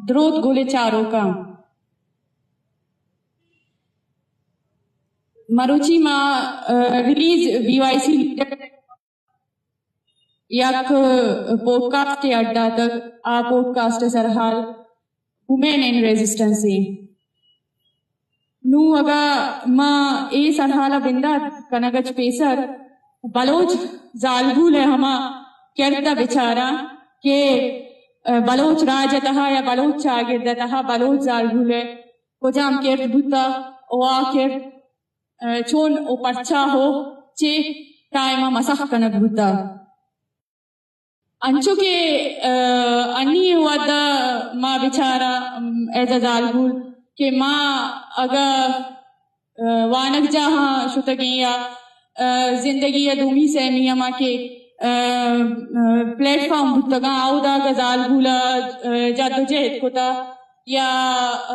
دروت گل چاروکاں۔ مروچی ما، ء، release B Y C leader یک پوڈکاسٹ ء اڈ داتگ، آ پوڈکاسٹ ء سرحال وومن ان ریزسٹنس ایں۔ نوں اگاں ما اے سرحال ء بندات کنگ ء چہ پیسر بلوچ زالبول ء ہما کرد ء بچاراں کہ، ء، بلوچ راج ء تہا یا بلوچ چاگرد ء تہا بلوچ زالبول ء کجام کرد بوتہ و آ کرد، ء، چون و پرچا ہو چے ٹائم ء مسخ کنگ بوتہ۔ انچو کہ، ء، انی وہد ء ما بچاراں، ام، ایز ا زالبول کہ ما اگہ، ء، وانگجاہاں شتگیں یا، ء، زندگی ء دومی سیمی ء ما کہ، ء، ء، پلیٹ فارم بوتگاں، اودا اگہ زالبول ء، ء، جد و جہد کتہ یا،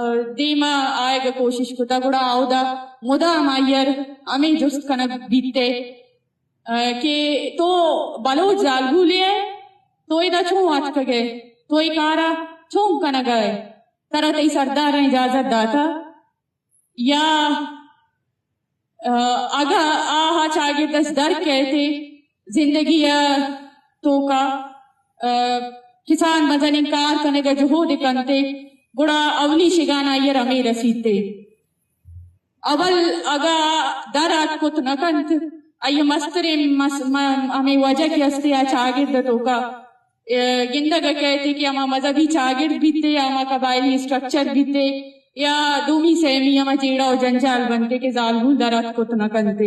ء، دیم ء آیگ ء کوشش کتہ، گڑا اودا مدام آئی ء ہمے جست کنگ بیت ء، ء، کہ تو بلوچ زالبولے ئے، تو ادا چون آتکگ ئے، تو اے کار ء چون کنگ ء ئے، ترا تئی سرداراں اجازت داتہ؟ یا، ء، اگاں آ چاگرد ء در کئیت، زندگی ء توکا، ء، کسان مزنیں کار کنگ ء جہد کنت، گڑا اولی شگان آئی ء ہمے رسیت۔ اول اگاں در آتک کت نہ کنت، آئی ء مستریں مس-، م-، ہمے وجہ کہ ہستے آ چاگرد ء توکا، ء، گندگ ء کئیت کہ ہما مذہبی چاگرد بیت یا ہما قبائلی اسٹرکچر بیت یا دومی سیمی ہما جیڑہ و جنجال بنت کہ زالبول در آتک کت نہ کنت۔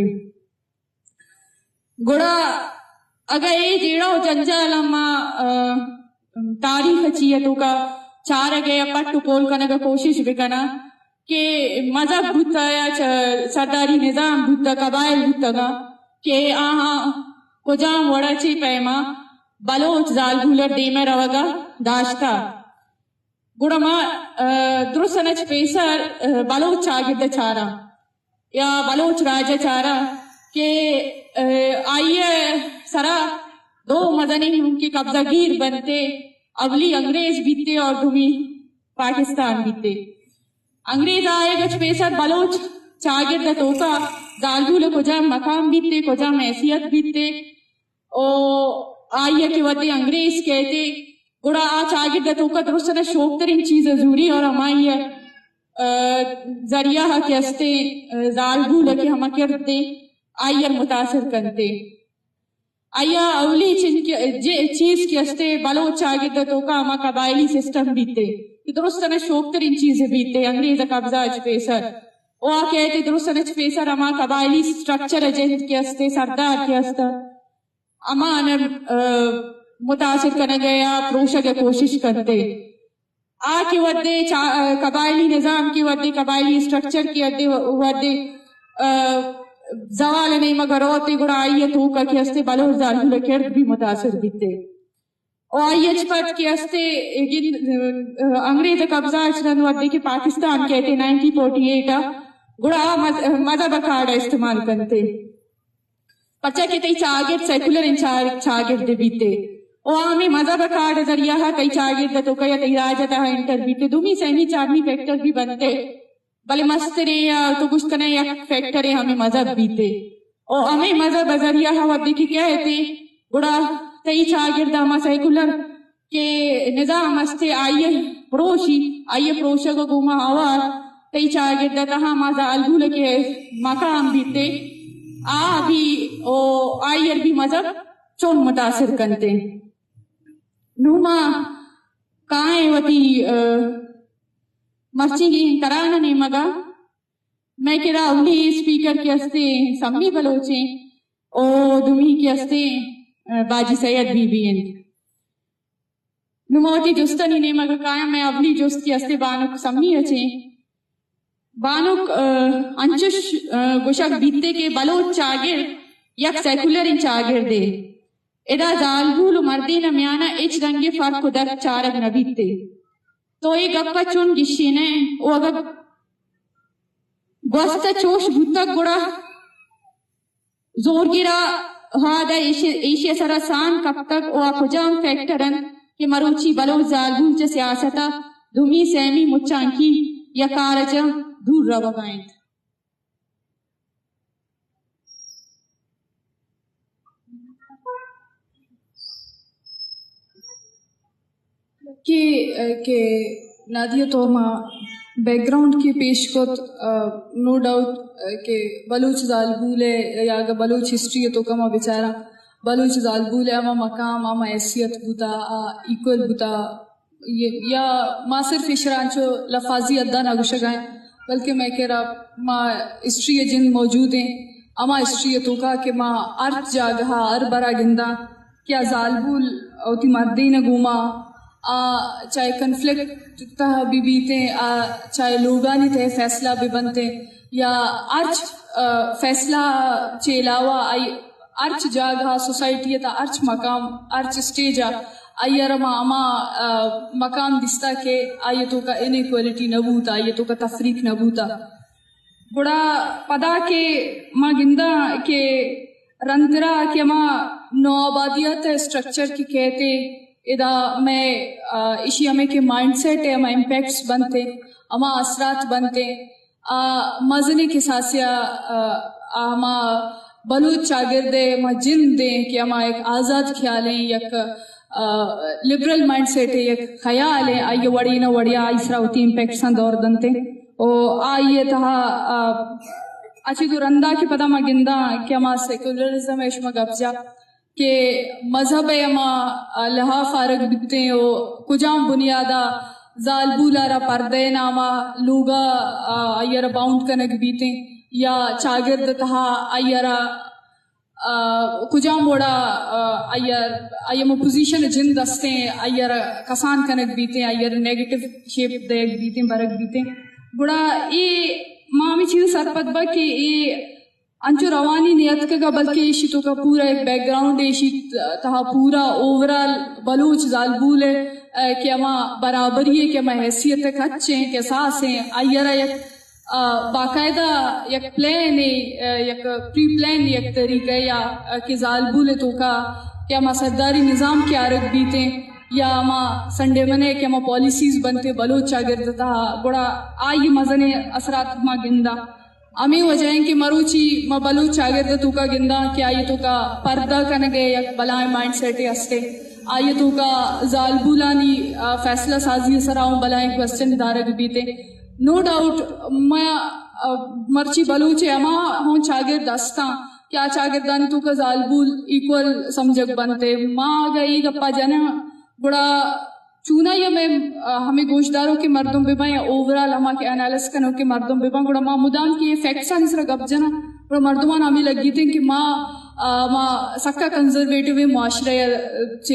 گڑا اگاں اے جیڑہ و جنجال ہم ما، ء، تاریخ ء چی ء توکا چارگ ء یا پٹ و پول کنگ ء کوشش بکناں کہ مذہب بوتہ یا چ-، سرداری نظام بوتہ، قبائل بوتگاں کہ آہاں کجام وڑ ء چے پیما بلوچ زالبول ء دیم ء روگ ء داشتہ۔ گڑا ما، ء، درستاں چہ پیسر، ء، بلوچ چاگرد ء چاراں یا بلوچ راج ء چاراں کہ، ء، آئی ء سرا دو مزنیں ہم کہ قبضہ گیر بنتے، اولی انگریز بیتے اور دومی پاکستان بیتے۔ انگریز آئیگ ء چہ پیسر بلوچ چاگرد ء توکا زالبول ء کجام مقام بیتے، کجام حیثیت بیتے، او آئی ء کہ وھدے انگریز کئیت، گڑا آ چاگرد ء توکا درستاں شوکتریں چیز ء زوری اور ہمائی ء، ء، ذریعہ ء کہ استیں، ء، زالبول ء کہ ہما کرد دیں، آئی ء متاثر کنتے۔ آئی ء اولی چن کہ، جے-، چیز کہ استیں بلوچ چاگرد ء توکا ہما قبائلی سسٹم بیتے کہ درستاں شوکتریں چیز بیتے انگریز ء قبضہ ء چہ پیسر۔ او آ کئیت درستاں چہ پیسر ہما قبائلی سٹرکچر ء جند کہ استیں، سردار کہ استیں، ہمانا، ء، متاثر کنگ ء یا پروشگ ء کوشش کنتے۔ آ کہ وھدے چا-، ء، قبائلی نظام کہ وھدے قبائلی اسٹرکچر کہ وھدے، وھدے، ء، زوال ء نیمگ ء روت، گڑا آئی ء توکا کہ استے بلوچ زالبول ء کرد بھی متاثر بیتے۔ او آئی ء چہ پد کہ استے گند-، ء، انگریز ء قبضہ ء چہ رند وھدے کہ پاکستان کئیت نائنٹین فورٹی ایٹ ء، گڑا آ مذ-، مذہب ء کارڈ ء استعمال کنتے۔ پرچا کہ تئی چاگرد سیکولر انت، چا-، چاگرد بیتے۔ او ہمے مذہب ء کارڈ ء ذریعہ ء تئی چاگرد ء توکا یا تئی راج ء تہا انٹر بیتے۔ دومی، سیمی، چارمی فیکٹر بھی بنتے۔ بلے مستریں یا تو گوشت کنئے یک فیکٹرے ہمے مذہب بیتے۔ او ہمے مذہب ء ذریعہ ء وھدے کہ کئیتے، گڑا تئی چاگرد ء ہما سیکولر کہ نظام استے، آئی ء پروشی، آئی ء پروشگ ء گوما ہوار تئی چاگرد ء تہا ہما زالبول کہ مقام بیتے، آ بھی او آئی ء بھی مذہب چون متاثر کنتے۔ نوں ما کائیں وتی، ء، مرچیگیں تران ء نیمگ ء۔ مئے کرا اولی اسپیکر کہ استیں سمی بلوچ ایں، او دومی کہ استیں، ء، باجی سید بی بی انت۔ نوں ما وتی جستانی نیمگ ء کایاں، مئے اولی جست کہ استیں بانک سمی ء چیں۔ بانک، ء، انچش، ء، گوشگ بیتے کہ بلوچ چاگرد یک سیکولریں چاگردے۔ ادا زالبول و مردین ء میان ء ہچ رنگیں فرق و درک چارگ نہ بیتے۔ تو اے گپ ء چون گشینئے؟ او اگاں گوست ء چوش بوتگ، گڑا زورگرا ہاد ء ایشی، ایشی ء سرا سان کپتگ و آ کجام فیکٹر انت کہ مروچی بلوچ زالبول چہ سیاست ء دومی، سیمی مچانکی یا کار ءَ چہ دور روگ ءَ انت۔ کہ، کہ نادیہ تو ما بیک گراؤنڈ کہ پیش کت، آ، نو ڈاؤٹ، آ، کہ بلوچ زالبول ءِ یا اگہ بلوچ ہسٹری ءِ توکا ما بچاراں، بلوچ زالبول ءِ ہما مقام، ہما حیثیت بوتا، آ، ایکول بوتا، یا ما صرف ایشرا انچو لفاظی حدا نہ گوشگا ایں، بلکہ مئے کرا ما ہسٹری ءِ جند موجود ایں۔ ہما ہسٹری ءِ توکا کہ ما ہرچ جاگہا، ہر برا گنداں کہ آ زالبول وتی مردین ءِ گوما، آ چاہے کنفلکٹ تہا بہ بیتیں، آ چاہے لوگانی تہا فیصلہ بہ بنتیں، یا ہرچ، آ، فیصلہ چہ علاوہ آئی ہرچ جاگہ، سوسائٹی ءِ تہا ہرچ مقام، ہرچ اسٹیج ءَ آئی ءَ را ما ہما، آ، مقام دیستا کہ آئی ءِ توکا انیکوالٹی نہ بوتا، آئی ءِ توکا تفریق نہ بوتا۔ گڑا پدا کہ ما گنداں کہ رندرا کہ ہما نوآبادیات ءِ اسٹرکچر کہ کیتے، ادا مئے، آ، ایشی ہمے کہ مائنڈ سیٹ ءِ ہما امپیکٹس بنتے، ہما اثرات بنتے، آ مزنیں کساسے ءَ، آ، آ ہما بلوچ چاگرد ءِ ہما جند ایں کہ ہما یک آزاد خیالیں، یک، آ، لبرل مائنڈ سیٹ ءِ یک خیال ایں، آئی ءِ وڑے نہ وڑے آئی سرا وتی امپیکٹساں دور دنت ایں۔ او آئی ءِ تہا، آ، اچی تو رندا کہ پدا ما گنداں کہ ہما سیکولرزم ءِ شما گپ جا، کہ مذہب ءِ ہما، آ، لحاف آرگ بیتیں و کجام بنیاد ءَ زالبول ءَ را پردہ ءِ نام ءَ لوگ ءَ، آ، آئی ءَ را باؤنڈ کنگ بیتیں یا چاگرد ءِ تہا آئی ءَ را، آ، کجام وڑ ءَ، آ، آئی ءَ، آئی ءِ ہما پوزیشن ءِ جند استیں، آئی ءَ را کسان کنگ بیتیں، آئی ءَ را نیگیٹو شیپ دیگ بیتیں، برگ بیتیں۔ گڑا اے ما ہمے چیز ءَ سرپد باں کہ اے انچو روانی نیتکگ ءَ، بلکہ ایشی توکا پورا ایک بیک گراؤنڈ، ایشی تہا پورا اوورآل بلوچ زالبول ءِ، آ، کہ ہما برابری ءِ کہ ہما حیثیت ءِ کچ ایں، کہ اساس ایں، آئی ءَ را یک، آ، باقاعدہ یک پلان ءِ، آ، یک پری پلان یک طریقہ یا، آ، کہ زالبول ءِ توکا کہ ہما سرداری نظام کہ آرگ بیتیں یا ہما سنڈے منے کہ ہما پالیسیز بنتے بلوچ چاگرد ءِ تہا، گڑا آئی مزنیں اثرات ما گنداں۔ ہمے وجہ ایں کہ مروچی ما بلوچ چاگرد ءِ توکا گنداں کہ آئی ءِ توکا پردہ کنگ ءِ یک بلاہیں مائنڈ سیٹے ہستے۔ آئی ءِ توکا زالبولانی، آ، فیصلہ سازی ءِ سرا اوں بلاہیں کوسچن دارگ بیتیں۔ نو ڈاؤٹ ما، آ، مرچی بلوچ ءِ ہما ہوں چاگرد ہستاں کہ آ چاگردانی توکا زالبول ایکول سمجھگ بنتے۔ ما اگہ اے گپا جناں گڑا چونائی ءَ مئے، آ، ہمے گوشداروکیں مردم بہ باں یا اوورآل ہما کہ انالائز کنوکیں مردم بہ باں، گڑا ما مدام کہ اے فیکٹسانی سرا گپ جناں، گڑا مردمان ہمے لگیتیں کہ ما، آ، ما سکا کنزرویٹو ایں معاشرہ ءَ چہ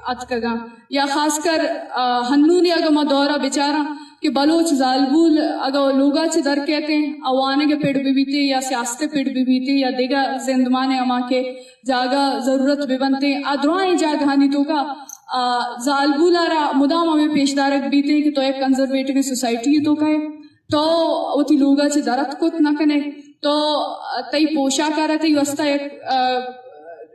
اتکگاں۔ یا خاص کر، آ، ہنونی اگہ ما دورا بچاراں کہ بلوچ زالبول اگہ لوگا چہ در کیتیں، آ وانگ ءَ پڑ بہ بیتیں یا سیاست ءَ پڑ بہ بیتیں یا دگہ زندمان ءِ ہما کہ جاگہ ضرورت بہ بنتیں، آ درائیں جاگہانی توکا، آ، زالبول ءَ را مدام ہمے پیش دارگ بیتیں کہ تو یک کنزرویٹو سوسائٹی ءِ توکا ئے، تو وتی لوگ ءَ چہ در اتک کت نہ کن ئے، تو، آ، تئی پوشاک ءَ را تئی واسطہ یک، آ،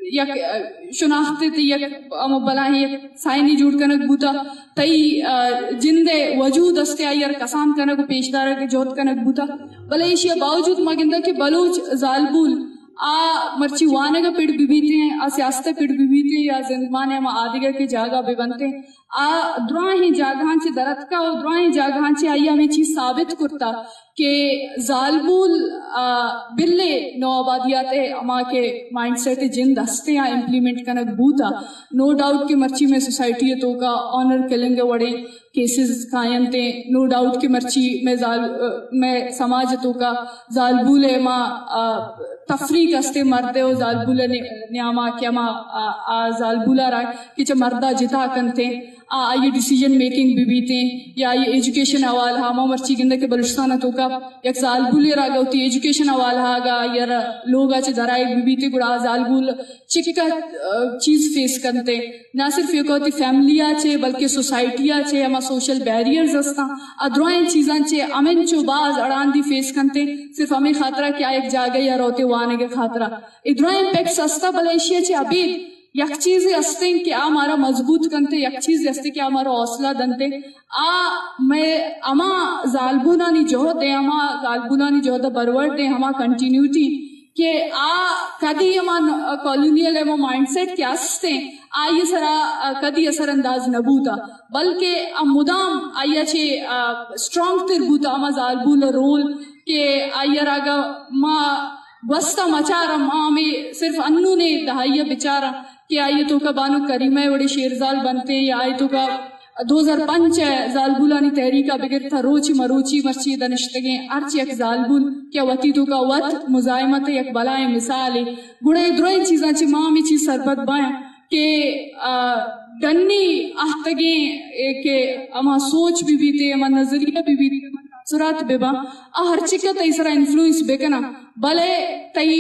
یک، آ، شناخت، تئی یک ہمو بلاہیں یک سائنے جوڑ کنگ بوتا، تئی، آ، جند ءِ وجود استے آئی ءَ را کسان کنگ و پیش دارگ ءِ جہد کنگ بوتا۔ بلے ایشی ءَ باوجود ما گنداں کہ بلوچ زالبول آ مرچی وانگ ءَ پڑ بہ بیتیں، آ سیاست ءَ پڑ بہ بیتیں یا زندمان ءِ ہما آدگہ کہ جاگہ بہ بنتیں، آ دراہیں جاگہاں چہ در اتکا و دراہیں جاگہاں چہ آئی ءَ ہمے چیز ثابت کرتا کہ زالبول، آ، بلے نوآبادیات ءِ ہما کہ مائنڈ سیٹ ءِ جند ہستیں آ امپلیمنٹ کنگ بوتا۔ نو ڈاؤٹ کہ مرچی مئے سوسائٹی ءِ توکا آنر کلنگ ءِ وڑیں کیسز کاینت ایں۔ نو ڈاؤٹ کہ مرچی مئے زال-، مئے سماج ءِ توکا زالبول ءِ ما، آ، تفریق است ایں مرد ءُ زالبول ءِ نی-، نیاما کہ ہما، آ، آ زالبول ءَ را کہ چہ مرد ءَ جتا کنت ایں، آ، آئی ڈیسیژن میکنگ بہ بیت ایں یا آئی ایجوکیشن حوالہ ءَ۔ ما مرچی گندے کہ بلوچستان ءِ توکا یک زالبولے ءَ را اگاں وتی ایجوکیشن حوالہ ءَ اگاں آئی ءَ را لوگ ءَ چہ درائگ بہ بیت گڑا آ زالبول چکا، آ، چیز فیس کنت ایں۔ نہ صرف ایوک ءَ وتی فیملی ءَ چہ بلکہ سوسائٹی ءَ چہ ہما سوشل بیریئرز ہستاں، آ درائیں چیزاں چہ ہمینچو باز اڑاندی فیس کنت ایں، صرف ہمے خاطرا کہ آ یک جاگہے ءَ روت ایں وانگ ءِ خاطرا۔ اے درائیں امپیکٹس ہستاں، بلے ایشی ءَ چہ ابید یک چیزے ہستیں کہ آ مارا مضبوط کنتے، یک چیزے ہستے کہ آ مارا حوصلہ دنتے۔ آ مئے ہما زالبولانی جہد ء، ہما زالبولانی جہد ء برورد ء، ہما کنٹینیوٹی کہ آ کدی ہما ن-، کالونیل ہما مائنڈ سیٹ کہ ہستیں، آئی سرا کدی اثر انداز نہ بوتا، بلکہ آ مدام آئی چے، آ، اسٹرانگ تر بوتا ہما زالبول رول کہ آئی را اگا ما گوستا مچاراں، ما ہمے صرف انونے دہائی ء بچاراں کہ آئی ء توکا بانک کریمہ ء وڑیں شیرزال بنتیں، یا آئی ء توکا دو ہزار پنچ ء زالبولانی تحریک ء بگر تا روچ مروچی مرچی دنشتگیں ہرچ یک زالبول کہ وتی توکا وت مزاحمت ء یک بلائیں مثالے۔ گڑا اے درائیں چیزاں چہ ما ہمے چیز سرپد بایاں کہ، آ، ڈنی آہتگیں اے کہ ہما سوچ بہ بیت، ہما نظریہ بہ بیت، ہما تاثرات بہ باں، آ ہر چکا تئی سرا انفلوئنس بہ کناں، بلے تئی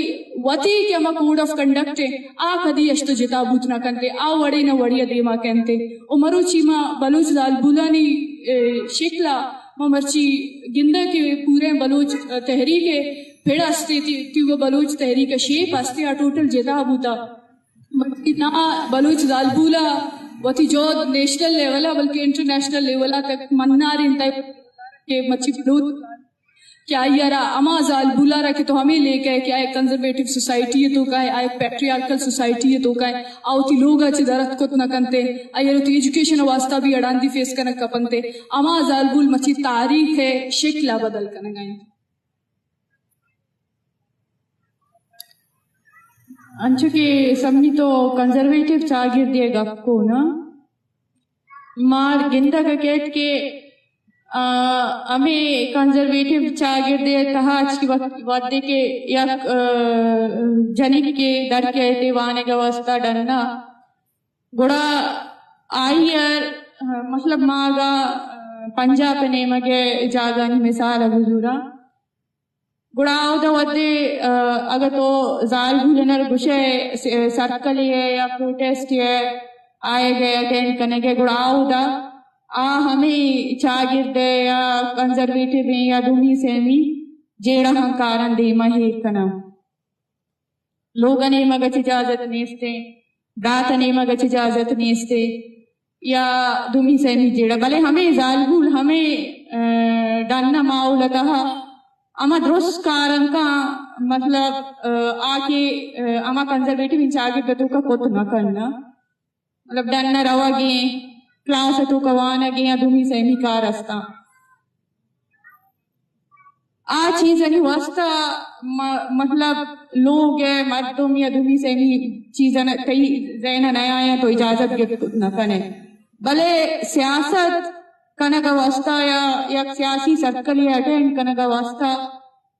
وتی کہ ہما کوڈ آف کنڈکٹ اے، آ کدی اش تو جتا بوت نہ کنتے، آ وڑے نہ وڑی ء دیما کنتے۔ و مروچی ما بلوچ زالبولانی، اے، شکل ء ما مرچی گنداں کہ پوریں بلوچ تحریک ء پڑ استے، تی-، تیوگا بلوچ تحریک ء شیپ استے، آ ٹوٹل جتا بوتا۔ مرچی نا بلوچ زالبول ء وتی جہد نیشنل لیول ء بلکہ انٹرنیشنل لیول ء تک مناریں تک کہ مرچی بلوچ کہ آئی ء را ہما زالبول ء را کہ تو ہمے لیکہ کہ آ یک کنزرویٹو سوسائٹی ء توکا ء، آ یک پیٹریارکل سوسائٹی ء توکا ء، آ وتی لوگ ء چہ در اتک کت نہ کنت ء، آئی ء را وتی ایجوکیشن ء واسطہ بھی اڑاندی فیس کنگ کپنت ء، ہما زالبول مرچی تاریخ ء شکل ء بدل کنگ ء انت۔ انچو کہ سمی تو کنزرویٹو چاگردے ء گپ کو نا، مار گندگ ء کیت کہ، آ، ہمے کنزرویٹو چاگردے ء تہا چی وت-، وھدے کہ یک، آ، جنکے در کیت ء وانگ ء واستہ ڈن ء، گڑا آئی ء، آ، مطلب ما اگاں، آ، پنجاب ء نیمگ ء جاگہانی مثال ء بزوراں، گڑا اودا وھدے، آ، اگہ تو زالبولن ء گوشئے س-، سرکلے ء یا پروٹیسٹے ء آیگ ء اٹینڈ کنگ ء، گڑا اودا آ ہمے چاگرد ء یا کنزرویٹیو ایں یا دومی سیمی جیڑہ ہنکاراں دیما ایر کناں۔ لوگ ء نیمگ ء چہ اجازت نیست ایں، برات ء نیمگ ء چہ اجازت نیست ایں۔ یا دومی سیمی جیڑہ، بلے ہمے زالبول، ہمے، آ، ڈن ء ماحول ء تہا ہما درست کار انکاں، مطلب، آ، آ کہ، آ، ہما کنزرویٹیو انچ چاگرد ء توکا کت نہ کناں۔ مطلب ڈن ء روگ ایں، کلاس ء توکا وانگ ایں یا دومی سیمی کار استاں۔ آ چیزانی واسطہ م-، مطلب لوگ ء مردم یا دومی سیمی چیزاں تئی ذہن ء نیایاں تو اجازت گپت نہ کن ئے۔ بلے سیاست کنگ ء واسطہ یا یک سیاسی سرکلے ء اٹینڈ کنگ ء واسطہ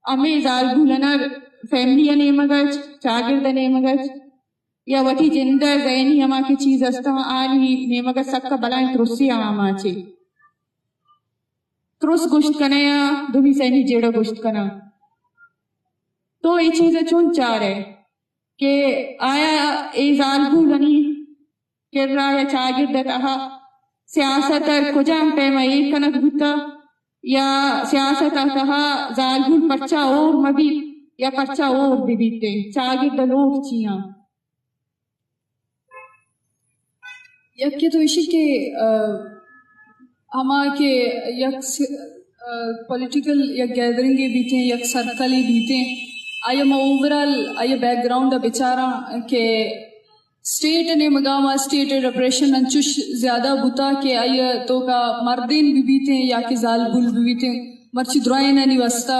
ہمے زالبولن ء فیملی ء نیمگ ء چ، چاگرد ء نیمگ ء چ یا وتی جند ء ذہنی ہما کہ چیز استاں آنی نیمگ ء سک ء بلائیں ترسے آماچ ایں۔ ترس گوشت کنئے یا دومی سیمی جیڑہ گوشت کناں۔ تو اے چیز ء چون چارئے کہ آیا اے زالبولانی کرا یا چاگرد ء تہا سیاست ء کجام پیم ء ایر کنگ بوتہ یا سیاست ء تہا زالبول پرچا ہور مہ بیت یا پرچا ہور بہ بیت؟ چاگرد ء لوٹ چی آں؟ یکے تو ایشی کہ، آ، ہما کہ یک س-، آ، پولیٹیکل یک گیدرنگے بیتیں، یک سرکلے بیتیں، آئی ء ما اوورآل آئی ء بیک گراؤنڈ ء بچاراں کہ اسٹیٹ ء نیمگا ہما اسٹیٹ ء ڈپریشن انچوش زیادہ بوتا کہ آئی ء توکا مردین بہ بیتیں یا کہ زالبول بہ بیتیں، مرچی درائینانی واسطہ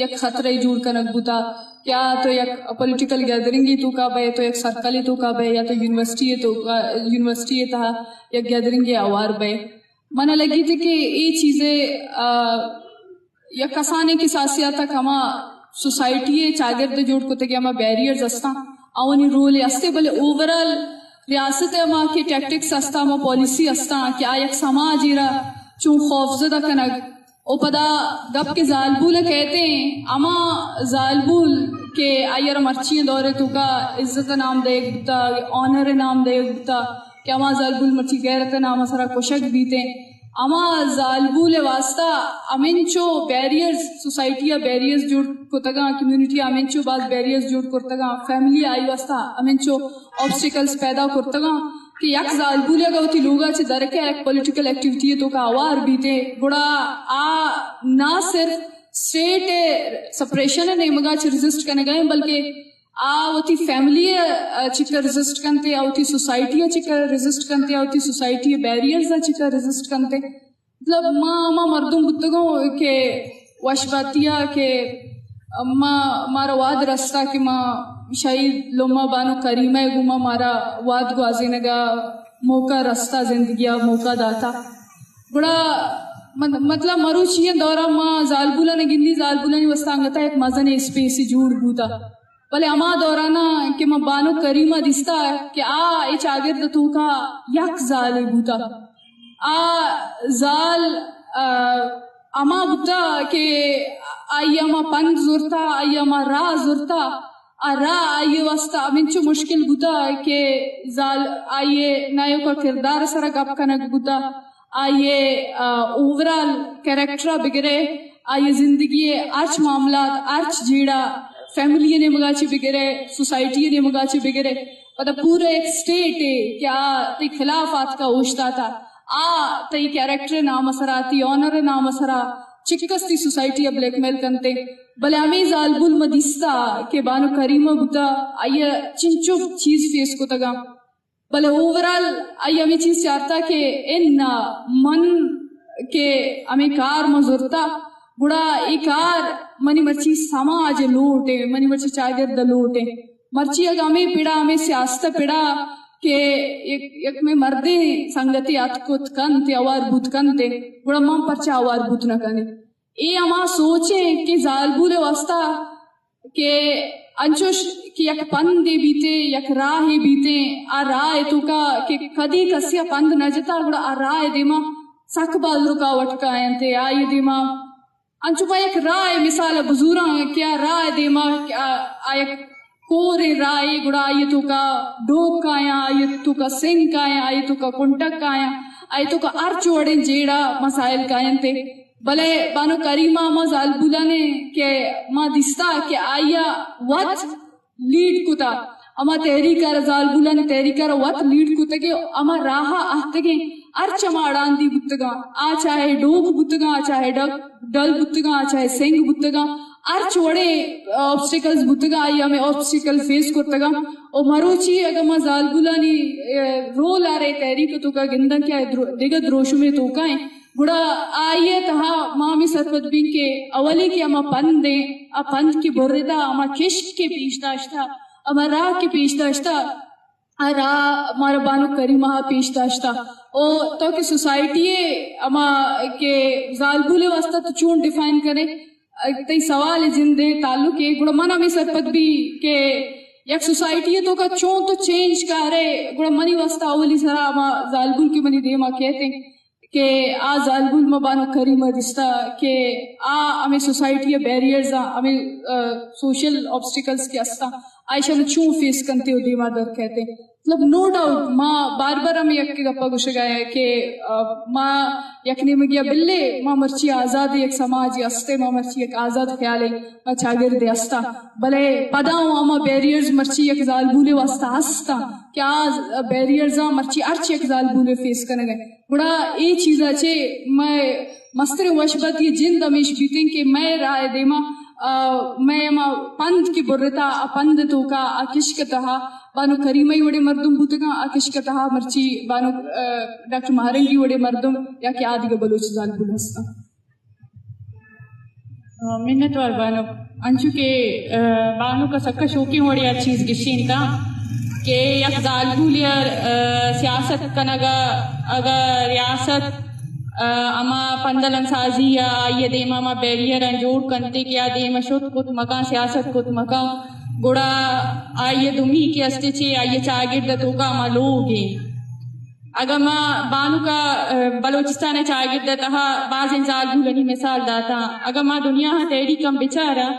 یک خطرہ جوڑ کنگ بوتا کہ آ تو یک پولیٹیکل گیدرنگے توکا بئے، تو یک سرکلے توکا بئے یا تو یونیورسٹی توکا، یونیورسٹی تہا یک گیدرنگے آوار بئے۔ منا لگیت کہ اے چیزے، آ، یک کسانیں کساسے ء تک ہما سوسائٹی ء چاگرد ء جوڑ کتگ ء ہما بیریئرز استاں، آوانی رول ء استے، بلے اوورآل ریاست ء ہما کہ ٹیکٹکس استاں، ہما پالیسی استاں کہ آ یک سماجے را چون خوفزدہ کنگ، و پدا گپ کہ زالبول ء کہتے ہیں، ہما زالبول کہ آئی ء را مرچی دور ء توکا عزت ء نام دئیگ بوتا، آنر ء نام دئیگ بوتا، کہ ہما زالبول مرچی غیرت ء نام ء سرا کشگ بیتیں۔ ہما زالبول ءِ واسطہ ہمینچو بیریئرز، سوسائٹی ءَ بیریئرز جوڑ کتگاں، کمیونٹی ءَ ہمینچو باز بیریئرز جوڑ کرتگاں، فیملی ءَ آئی واسطہ ہمینچو آبسٹیکلز پیدا کرتگاں کہ یک زالبولے اگاں وتی لوگ ءَ چہ در کئے، یک پولیٹیکل ایکٹیویٹی ءِ توکا ہوار بیتے، گڑا آ نہ صرف اسٹیٹ ءِ سپریشن ءِ نیمگا چہ ریزسٹ کنگا ایں، بلکہ آ وتی فیملی ءَ چکا ریزسٹ کنتے، آ وتی سوسائٹی ءَ چکا ریزسٹ کنتے، آ وتی سوسائٹی ءِ بیریئرز ءَ چکا ریزسٹ کنتے۔ مطلب، ما ہما مردم بوتگوں کہ وش باتی ءَ کہ ما، مارا واد رستا کہ ما شہید لمہ بانک کریمہ ءِ گوما مارا واد گوازینگا موقع رستا، زندگی ءَ موقع داتا۔ گڑا من-، مطلب، مروچی ءِ دورا ما زالبولاں گندی، زالبولانی واسطہ انگتا یک مزن اسپیس جوڑ بوتا۔ بلے ہما دورانا کہ من بانک کریمہ دیستا کہ آ اے چاگرد توکا یک زالے بوتا۔ آ زال، آ، ہما بوتا کہ آئی ہما پند زرتا، آئی ہما راہ زرتا، آ راہ آئی واسطہ ہمینچو مشکل بوتا کہ زال آئی نہ ایوکا کردار سرا گپ کنگ بوتا۔ آئی ءِ، آ، اوورآل کریکٹر ءَ بگرے، آئی ءِ زندگی ءِ ہرچ معاملات، ہرچ جیڑہ، فیملی ءِ نیمگا چہ بگرے، سوسائٹی ءِ نیمگا چہ بگرے، پدا پورا ایک اسٹیٹ ءَ کہ آ تئی خلاف آتکا اوشتاتا، آ تئی کریکٹر ءِ نام ءِ سرا، تئی آنر ءِ نام ءِ سرا چکس تئی سوسائٹی ءَ بلیک میل کنتے۔ بلے ہمے زالبول ما دیستا کہ بانک کریمہ بوتا، آئی ءَ چنچو چیز فیس کتگاں۔ بلے اوورآل آئی ہمے چیز چارتا کہ اناں من کہ ہمے کار من زرتا، گڑا اے کار منی مرچی سماج ءِ لوٹ ایں، منی مرچی چاگرد ءِ لوٹ ایں۔ مرچی اگاں ہمے پڑا، ہمے سیاست ءِ پڑا کہ یک، یک مئے مردیں سنگتے اتک کت کنت یا ہوار بوت کنت، گڑا من پرچا ہوار بوت نہ کنیں؟ اے ہما سوچ ایں کہ زالبول ءِ واسطہ کہ انچوش کہ یک پندے بیتے، یک راہے بیتے، آ راہ ءِ توکا کہ کدی کسے ءَ پند نہ جتا، گڑا آ راہ ءِ دیما سک باز رکاوٹ کاینت۔ آئی ءِ دیما انچو پہ یک راہ ءِ مثال ءَ بزوراں کہ آ راہ ءِ دیما کہ آ، آ یک کوریں راہے، گڑا آئی ءِ توکا ڈوک کایاں، آئی ءِ توکا سنگ کایاں، آئی ءِ توکا کنٹگ کایاں، آئی ءِ توکا ہرچ وڑیں جیڑہ مسائل کاینت۔ بلے بانک کریمہ ہما زالبولانے کہ ما دیستا کہ آئی ءَ وت لیڈ کتا، ہما تحریک ءَ را، زالبولانی تحریک ءَ را وت لیڈ کتگ ءُ ہما راہ ءَ اہتگیں ہرچ ہما اڑاندی بوتگاں، آ چاہے ڈوک بوتگاں، آ چاہے ڈگ-، ڈل بوتگاں، آ چاہے سنگ بوتگاں، ہرچ وڑیں آبسٹیکلز بوتگاں، آئی ءَ ہمے آبسٹیکل فیس کرتگاں۔ ءُ مروچی اگاں ما زالبولانی، اے، رول ءَ را اے تحریک ءِ توکا گنداں کہ آ درو-، دگہ دروشمے توکا ایں، گڑا آئی ءِ تہا ما ہمے سرپد بیں کہ اولی کہ ہما پند ایں، آ پند کہ برتا، ہما کشک کہ پیش داشتا، ہما راہ کہ پیش داشتا، آ راہ مارا بانک کریمہ ءَ پیش داشتا۔ او تو کہ سوسائٹی ءِ ہما کہ زالبول ءِ واسطہ تو چون ڈیفائن کرے، تئی سوال ءِ جند ءِ تعلق ءَ، گڑا من ہمے سرپد بی کہ یک سوسائٹی ءِ توکا چون تو چینج کارے، گڑا منی واسطہ اولی سرا ہما زالبول کہ منی دیما کیت ایں، کہ آ زالبول ما بانک کریمہ دیستا کہ آ ہمے سوسائٹی ءِ بیریئرز آں، ہمے، آ، سوشل آبسٹیکلز کہ استاں، آ ایشاں چون فیس کنتے ءُ دیما در کیتے۔ مطلب، نو ڈاؤٹ، ما بار بار ہمے یک گپا گوشگا ایں کہ، آ، ما یک نیمگیا بلے، ما مرچی آزاد یک سماجے استیں، ما مرچی یک آزاد خیالے، ما چاگردے استاں۔ بلے پدا ہوں ہما بیریئرز مرچی یک زالبولے واسطہ استاں کہ آ بیریئرز آں مرچی ہرچ یک زالبولے فیس کنگ ءَ۔ گڑا اے چیز ءَ چہ مئے مستریں وش بتی جند ہمیش بیتیں کہ مئے راہ ءِ دیما، آ، مئے ہما پند کہ برتا، آ پند ءِ توکا، آ کشک ءِ تہا بانک کریمہ ءِ وڑیں مردم بوتگاں، آ کشک ءِ تہا مرچی بانک، آ، ڈاکٹر ماہرنگی وڑیں مردم یا کہ آ دگہ بلوچ زالبول ہستاں۔ منتوار بانک، انچو کہ، آ، بانک ءَ سکا شوکیں وڑے ءَ چیز گشینتا کہ یک زالبولے ءَ، آ، سیاست کنگ ءَ اگاں ریاست، آ، ہما پندل سازی یا آئی ءِ دیما ہما بیریئر آں جوڑ کنتے کہ آ دیما شت کت مکاں، سیاست کت مکاں، گڑا آئی ءِ دومی کہ استے چہ آئی ءِ چاگرد ءِ توکا ہما لوگ ایں۔ اگاں ما بانک ءَ، آ، بلوچستان ءِ چاگرد ءِ تہا بازیں زالبولانی مثال داتاں۔ اگاں ما دنیا ءِ تحریکاں بچاراں،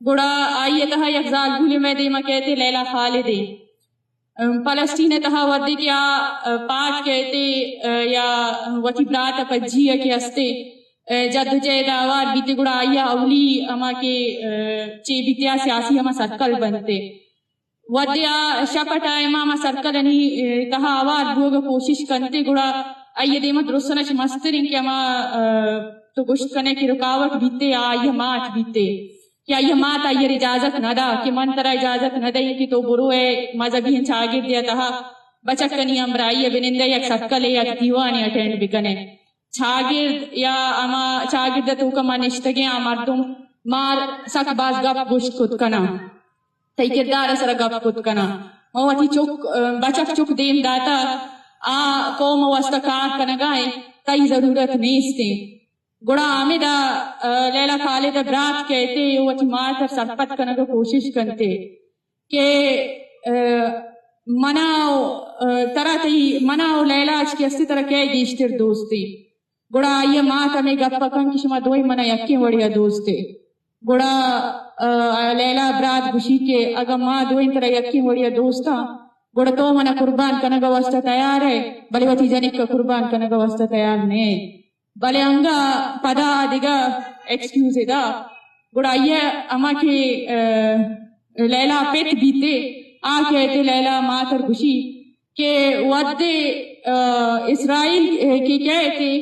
گڑا آئی ءِ تہا یک زالبولے مئے دیما کیتے، لیلا خالد ایں۔ ام، فلسطین ءِ تہا وھدے کہ آ، ا، پاد کئیت، ا، یا وتی برات ءِ پجی ءَ کہ است ئے، ا، جدوجہد ءَ ہوار بیت، گڑا آئی ءَ اولی ہما کہ، ا، چے بیت ءَ سیاسی ہما سرکل بنت۔ وھدے آ شپ ءِ ٹائم ءَ ہما سرکلانی، ا، تہا ہوار بوگ ءِ کوشش کنت، گڑا آئی ءِ دیم ءَ درستاں چہ مستریں کہ ہما، ا، تو گوشت کن ئے کہ رکاوٹ بیت ئے، آ آئی ءِ مات بیت ئے۔ کہ آئی ءِ مات آئی ءَ را اجازت نہ دا کہ من ترا اجازت نہ دئیں کہ تو برو اے مذہبی ایں چاگردے ءِ تہا بچکانی ہمراہی ءَ بنند ئے یک سرکلے یک دیوانے اٹینڈ بکن ئے۔ چاگرد یا ہما چاگرد ءِ توکا ما نشتگیں آ مردم مار سک باز گپ گوشت کت کناں، تئی کردار ءِ سرا گپ کت کناں۔ ما وتی چک، بچک چک دیم داتا، آ قوم ءِ واسطہ کار کنگا ایں، تئی ضرورت نیست ایں۔ گڑا حامد ءَ، ا، لیلا خالد ءِ برات کئیت ءُ وتی مات ءَ سرپد کنگ ءِ کوشش کنت کہ، ا، منا ءُ، ا، ترا تئی، منا ءُ لیلا اچ کہ است ئے ترا کئے گیشتر دوست ایں؟ گڑا آئی ءِ مات ہمے گپ ءَ کن کہ شما دوئیں منا یکیں وڑے ءَ دوست ئے۔ گڑا، ا، لیلا ءِ برات گوشی کہ اگاں ما دوئیں ترا یکیں وڑے ءَ دوست آں، گڑا تو منا قربان کنگ ءِ واسطہ تیار ئے، بلے وتی جنک ءَ قربان کنگ ءِ واسطہ تیار نہ ئے۔ بلے انگا پدا دگہ ایکسکیوزے دا۔ گڑا آئی ءَ ہما کہ، ا، لیلا ءِ پت بیت ئے، آ کئیت ئے لیلا ءِ مات ءَ گوشی کہ وھدے، ا، اسرائیل، ا، کہ کئیت ئے،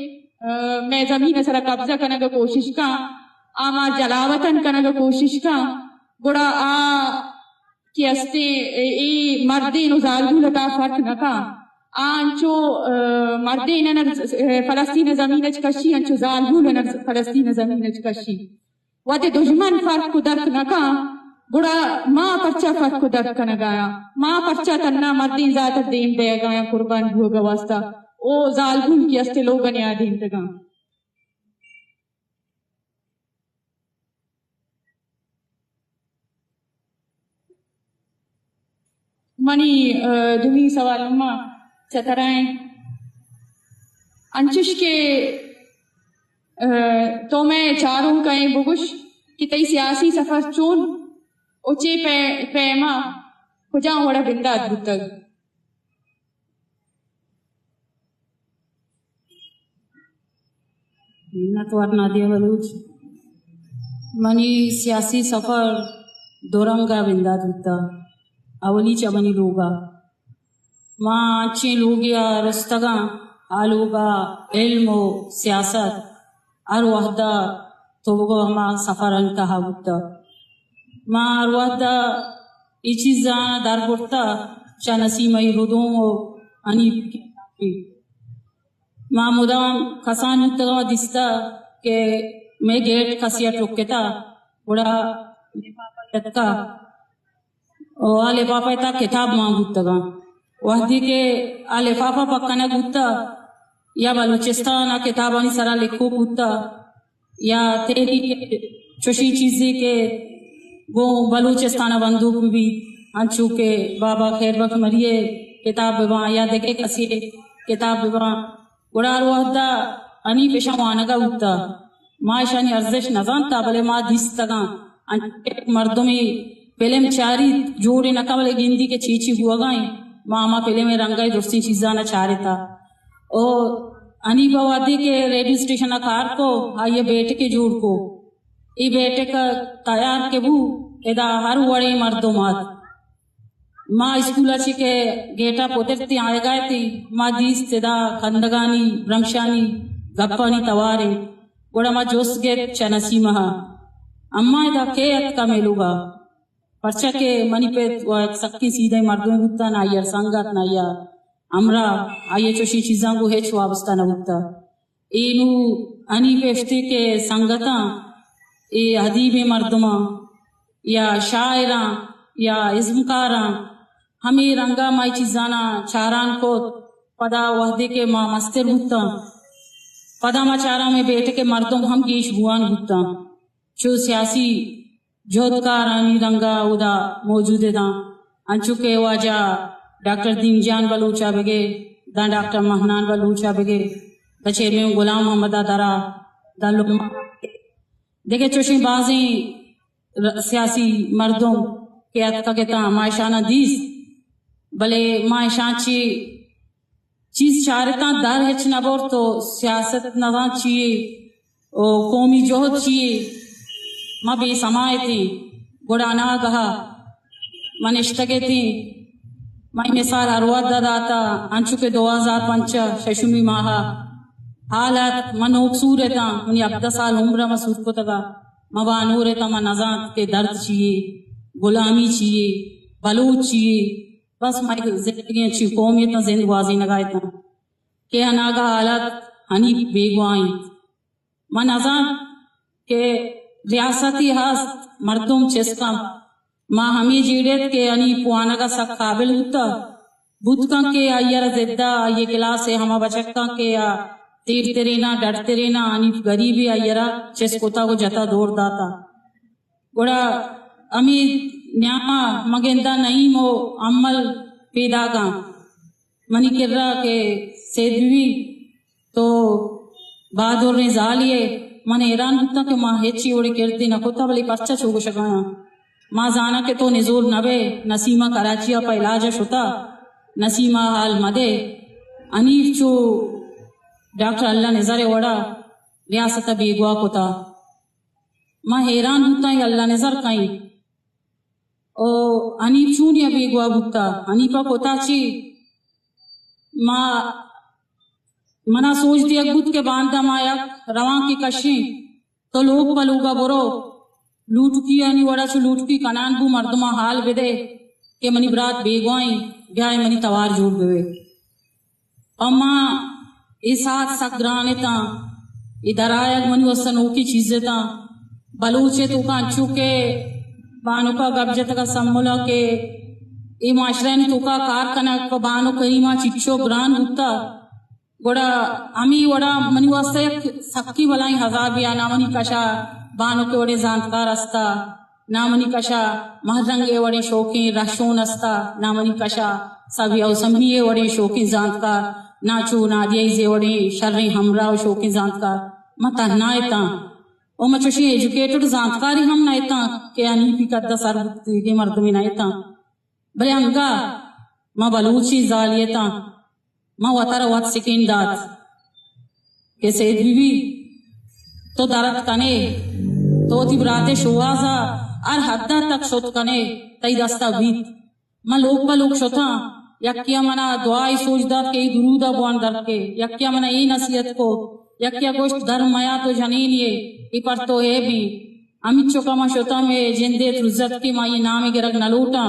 ا، مئے زمین ءِ سرا قبضہ کنگ ءِ کوشش کن، آ مار جلاوطن کنگ ءِ کوشش کن، گڑا آ کہ است ئے، اے، اے مردین ءُ زالبول ءِ تہا فرق نہ کن۔ آ انچو، ا، مردین ءَ، ا، فلسطین ءِ زمین ءَ چہ کشی، انچو زالبول ءَ فلسطین ءِ زمین ءَ چہ کشی۔ وھدے دژمن فرق ءُ درک نہ کن، گڑا ما پرچا فرق ءُ درک کنگ ءَ آں؟ ما پرچا تھنا مردین زات ءَ دیم دئیگ ءَ آں قربان بوگ ءِ واسطہ؟ او زالبول کہ است ئے لوگ ءَ نیادینتگ آں۔ منی، ا، دومی سوال ہما چہ ترا ایں۔ انچش کہ، ا، تو مئے چارونک ءَ ایں بگوش کہ تئی سیاسی سفر چون ءُ چے پے-، پیم ءَ کجام وڑ ءَ بندات بوتگ؟ منتوار نادیہ بلوچ۔ منی سیاسی سفر دو رنگ ءَ بندات بوتگ۔ اولی چہ منی لوگ ءَ۔ ما انچیں لوگے ءَ رستگاں، آ لوگ ءَ علم ءُ سیاست ہر وھد ءَ تو بگو ہما سفرانی تہا بوتگ۔ ما ہر وھد ءَ اے چیزاں در برتگ چہ نسیمہ ءِ ردوم ءُ حنیف۔ ما مدام کسان بوتگاں ءُ دیستگ کہ مئے گیٹ کسے ءَ ٹکتگ، گڑا لفافہ اتکگ ءُ آ لفافہ ءِ تہا کتاب مان بوتگاں۔ وھدے کہ آ لفافہ پچ کنگ بوتگ، یا بلوچستان ءِ کتابانی سرا لکھوک بوتگ، یا تحریک چوشیں چیزے کہ گوں بلوچستان ءَ بندوک بہ بیت، انچو کہ بابا خیر بخش مری ءِ کتاب بہ باں یا دگہ کسے ءِ کتاب بہ باں، گڑا ہر وھد ءَ حنیف اشاں وانگ ءَ بوتگ۔ ما اشانی ارزشت نہ زانتگ، بلے ما دیستگاں، انچو کہ یک مردمے فلم چاریت، جوڑ ئے نہ کنت، بلے گندی کہ چی چی بوگ ءَ اِنت، ما ہما فلم ءِ رنگ ءَ درستیں چیزاں نہ چارتگ۔ او حنیف ءَ وھدے کہ ریڈیو اسٹیشن ءَ کار کو، آئی ءَ بیٹھکے جوڑ کو۔ اے بیٹھک تیار کہ بو، ادا ہر وڑیں مردم آت۔ ما اسکول ءَ چہ کہ گیٹ ءَ پترتیں آیگ ءَ اتیں، ما دیست ادا کندگانی، برمشانی گپانی توار اِنت۔ گڑا ما جست گپت چہ نسیمہ ءَ، اماں ادا کئے اتکگ مئے لوگ ءَ؟ پرچا کہ منی پت وَ یک سکیں سیدھیں مردمے بوتگ، نہ آئی ءَ سنگت، نہ آئی ءَ ہمراہ، آئی ءَ چوشیں چیزاں گوں ہچ وابستہ نہ بوتگ۔ اے نوں حنیف ءَ اشتے کہ سنگتاں، اے ادیبیں مردماں یا شاعراں یا ازمکاراں، ہمے رنگ ءَ ما اے چیزاناں چاران کت۔ پدا وھدے کہ ما مستر بوتاں، پدا ما چاراں مئے بیٹک ءِ مردم ہم گیش بوان بوتاں۔ چو سیاسی جہدکارانی رنگ ءَ اودا موجود اتاں، انچو کہ واجہ ڈاکٹر دین جان بلوچ ءَ بگر، داں ڈاکٹر مہنان بلوچ ءَ بگر، داں چیئرمین غلام محمد ءَ درا، داں لقمان، دگہ چوشیں بازیں ر-، سیاسی مردم کہ اتکگ اتاں، ما اشاناں دیست۔ بلے ما اشاں چی چیز چارتاں، در ہچ نہ برت و سیاست نزان چیے و قومی جہد چیے۔ ما بے سما اتیں، گڑا اناگہا ما نشتگ اتیں۔ منی مثال ہر وھد ء داتا، انچو کہ دو ہزار پنچ ء ششمی ماہ ء حال ات، من نوک سور اتاں، منی ہبدہ سال عمر ء من سور کتگا، من بانور اتاں، من نزانت کہ درد چیے، غلامی چیے، بلوچ چیے۔ بس من زندگی انچی قومی اتاں، زند گوازینگا اتاں کہ اناگہ حالات حنیف بیگواہ انت۔ من نزانت کہ ریاستی ہست مردم چست کنت۔ ما ہمے جیڑ ات کہ حنیف وانگ ء سک قابل بوتہ، بوت کنت کہ آئی ء را زد ء آئی ء کلاس ء ہما بچکاں کہ آ تیر تریناں، ڈڈ تریناں، حنیف غریبے، آئی ء را چست کتگ و جتا دور داتہ۔ گڑا ہمے نیاما من گنداں نعیم و امل پیداگاں منی کرا کہ سید بی بی تو بہادریں زالے ئے۔ من حیران بوتاں کہ ما ہچ اے وڑیں کردے نہ کتہ، بلے پرچا چو گوشگایاں؟ ما زاناں کہ تو نزور نہ بئے۔ نسیمہ کراچی ء پہ علاج ء شتہ، نسیمہ ء حال مہ دئے۔ حنیف چو ڈاکٹر اللہ نزر ء وڑا ریاست ء بیگواہ کتہ۔ ما حیران بوتاں اے اللہ نزر کئیں؟ او حنیف چونیا بیگواہ بوتا؟ حنیفا کتا چی؟ ما، منا سوج دیگ بوت کہ باندا ما یک روانکے کشیں، تو لوگ پہ لوگا برو، لوٹکیانی وڑا چو لوٹکی کنان بو، مردماں حال بدے کہ منی برات بیگواہیں، بیائے منی توار جوڑ ببے۔ پہ ما اے ساعت سک گران اتاں، اے درآیگ منی واسطہ نوکیں چیز اتاں۔ بلوچ ء توکا انچو کہ بانک ء گپ جتگ ء سمل ء کہ اے معاشرہانی توکا کار کنگ پہ بانک ء ما چچو گران بوتہ، گڑا ہمے وڑا منی واسطہ یک سکی بلائیں عذابے آ۔ نہ منی کشا بانک ء وڑیں زانتکار استا، نہ منی کشا مہرنگ ء وڑیں شوکیں رہشون استا، نہ منی کشا سبی اوسمی ء وڑیں شوکیں زانتکار، نہ چو نادیہ ایز ء وڑیں شریں ہمراہ و شوکیں زانتکار۔ من تہنا اتاں و من چوشیں ایجوکیٹڈ زانتکارے ہم نہ اتاں کہ حنیفی قد ء سر بوت دیگیں مردمے نہ اتاں۔ بلے انگا من بلوچی زالے اتاں۔ من وتارا وت سکین دات کہ سید بی بی تو درد کنے، تو وتی برات ء شوہاز ء ہر حد ء تک شت کنے، تئی دست ء بیت۔ من لوگ پہ لوگ شتاں، یکے ء منا دعائے سوج دات کہ اے درود ء بوان در کے، یکے ء منا اے نصیحت کو، یکے ء گوشت در میا تو جنین یے، اے پر تو عیب ایں۔ ہمینچک ء من شتاں، مئے جندے ترزت کہ ما اے نام ء گرگ نہ لوٹاں۔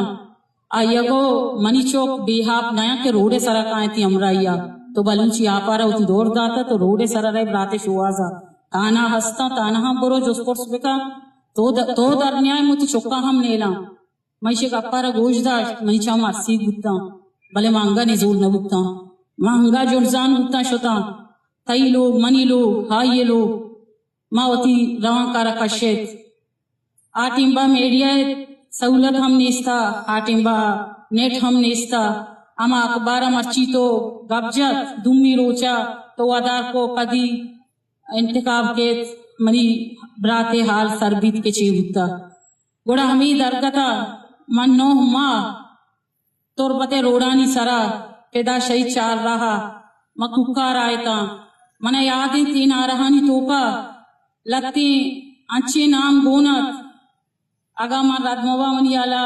آئی ء گو منی چک بے آپ نیاں کہ روڈ ء سرا کاینتی ہمراہی ء۔ تو بلوچی آپ ء را وتی دور داتہ، تو روڈ ء سرا رئے برات ء شوہاز ء۔ تانا ہستاں، تانا ہم برو جست پرس بکن۔ تو د-، تو در نیائے من وتی چکاں ہم نیلاں۔ من ایشی گپ ء را گوش داشت، منی چم ارسیگ بوتاں، بلے من انگہ نزور نہ بوتاں۔ من انگہ جنزان بوتاں شتاں۔ تئی لوگ، منی لوگ، آئی ء لوگ۔ ما وتی روانک ء را کشت۔ آ ٹیمبا میڈیا ء سہولت ہم نیستا، آ ٹیمبا نیٹ ہم نیستا۔ ہما اخبار ء مرچی تو گپ جت، دومی روچا تو ودار کو کدی انتخاب کیت، منی برات ء حال سر بیت کہ چے بوتا۔ گڑا ہمے درگت ء من نوہ ماہ تربت ء روڈانی سرا پدا شہید چارراہ ء من کوکار ء اتاں۔ من ء یاد انت اے نعرہانی توکا لہتیں انچیں نام گون ات، اگاں من رد مباں منی ہیالا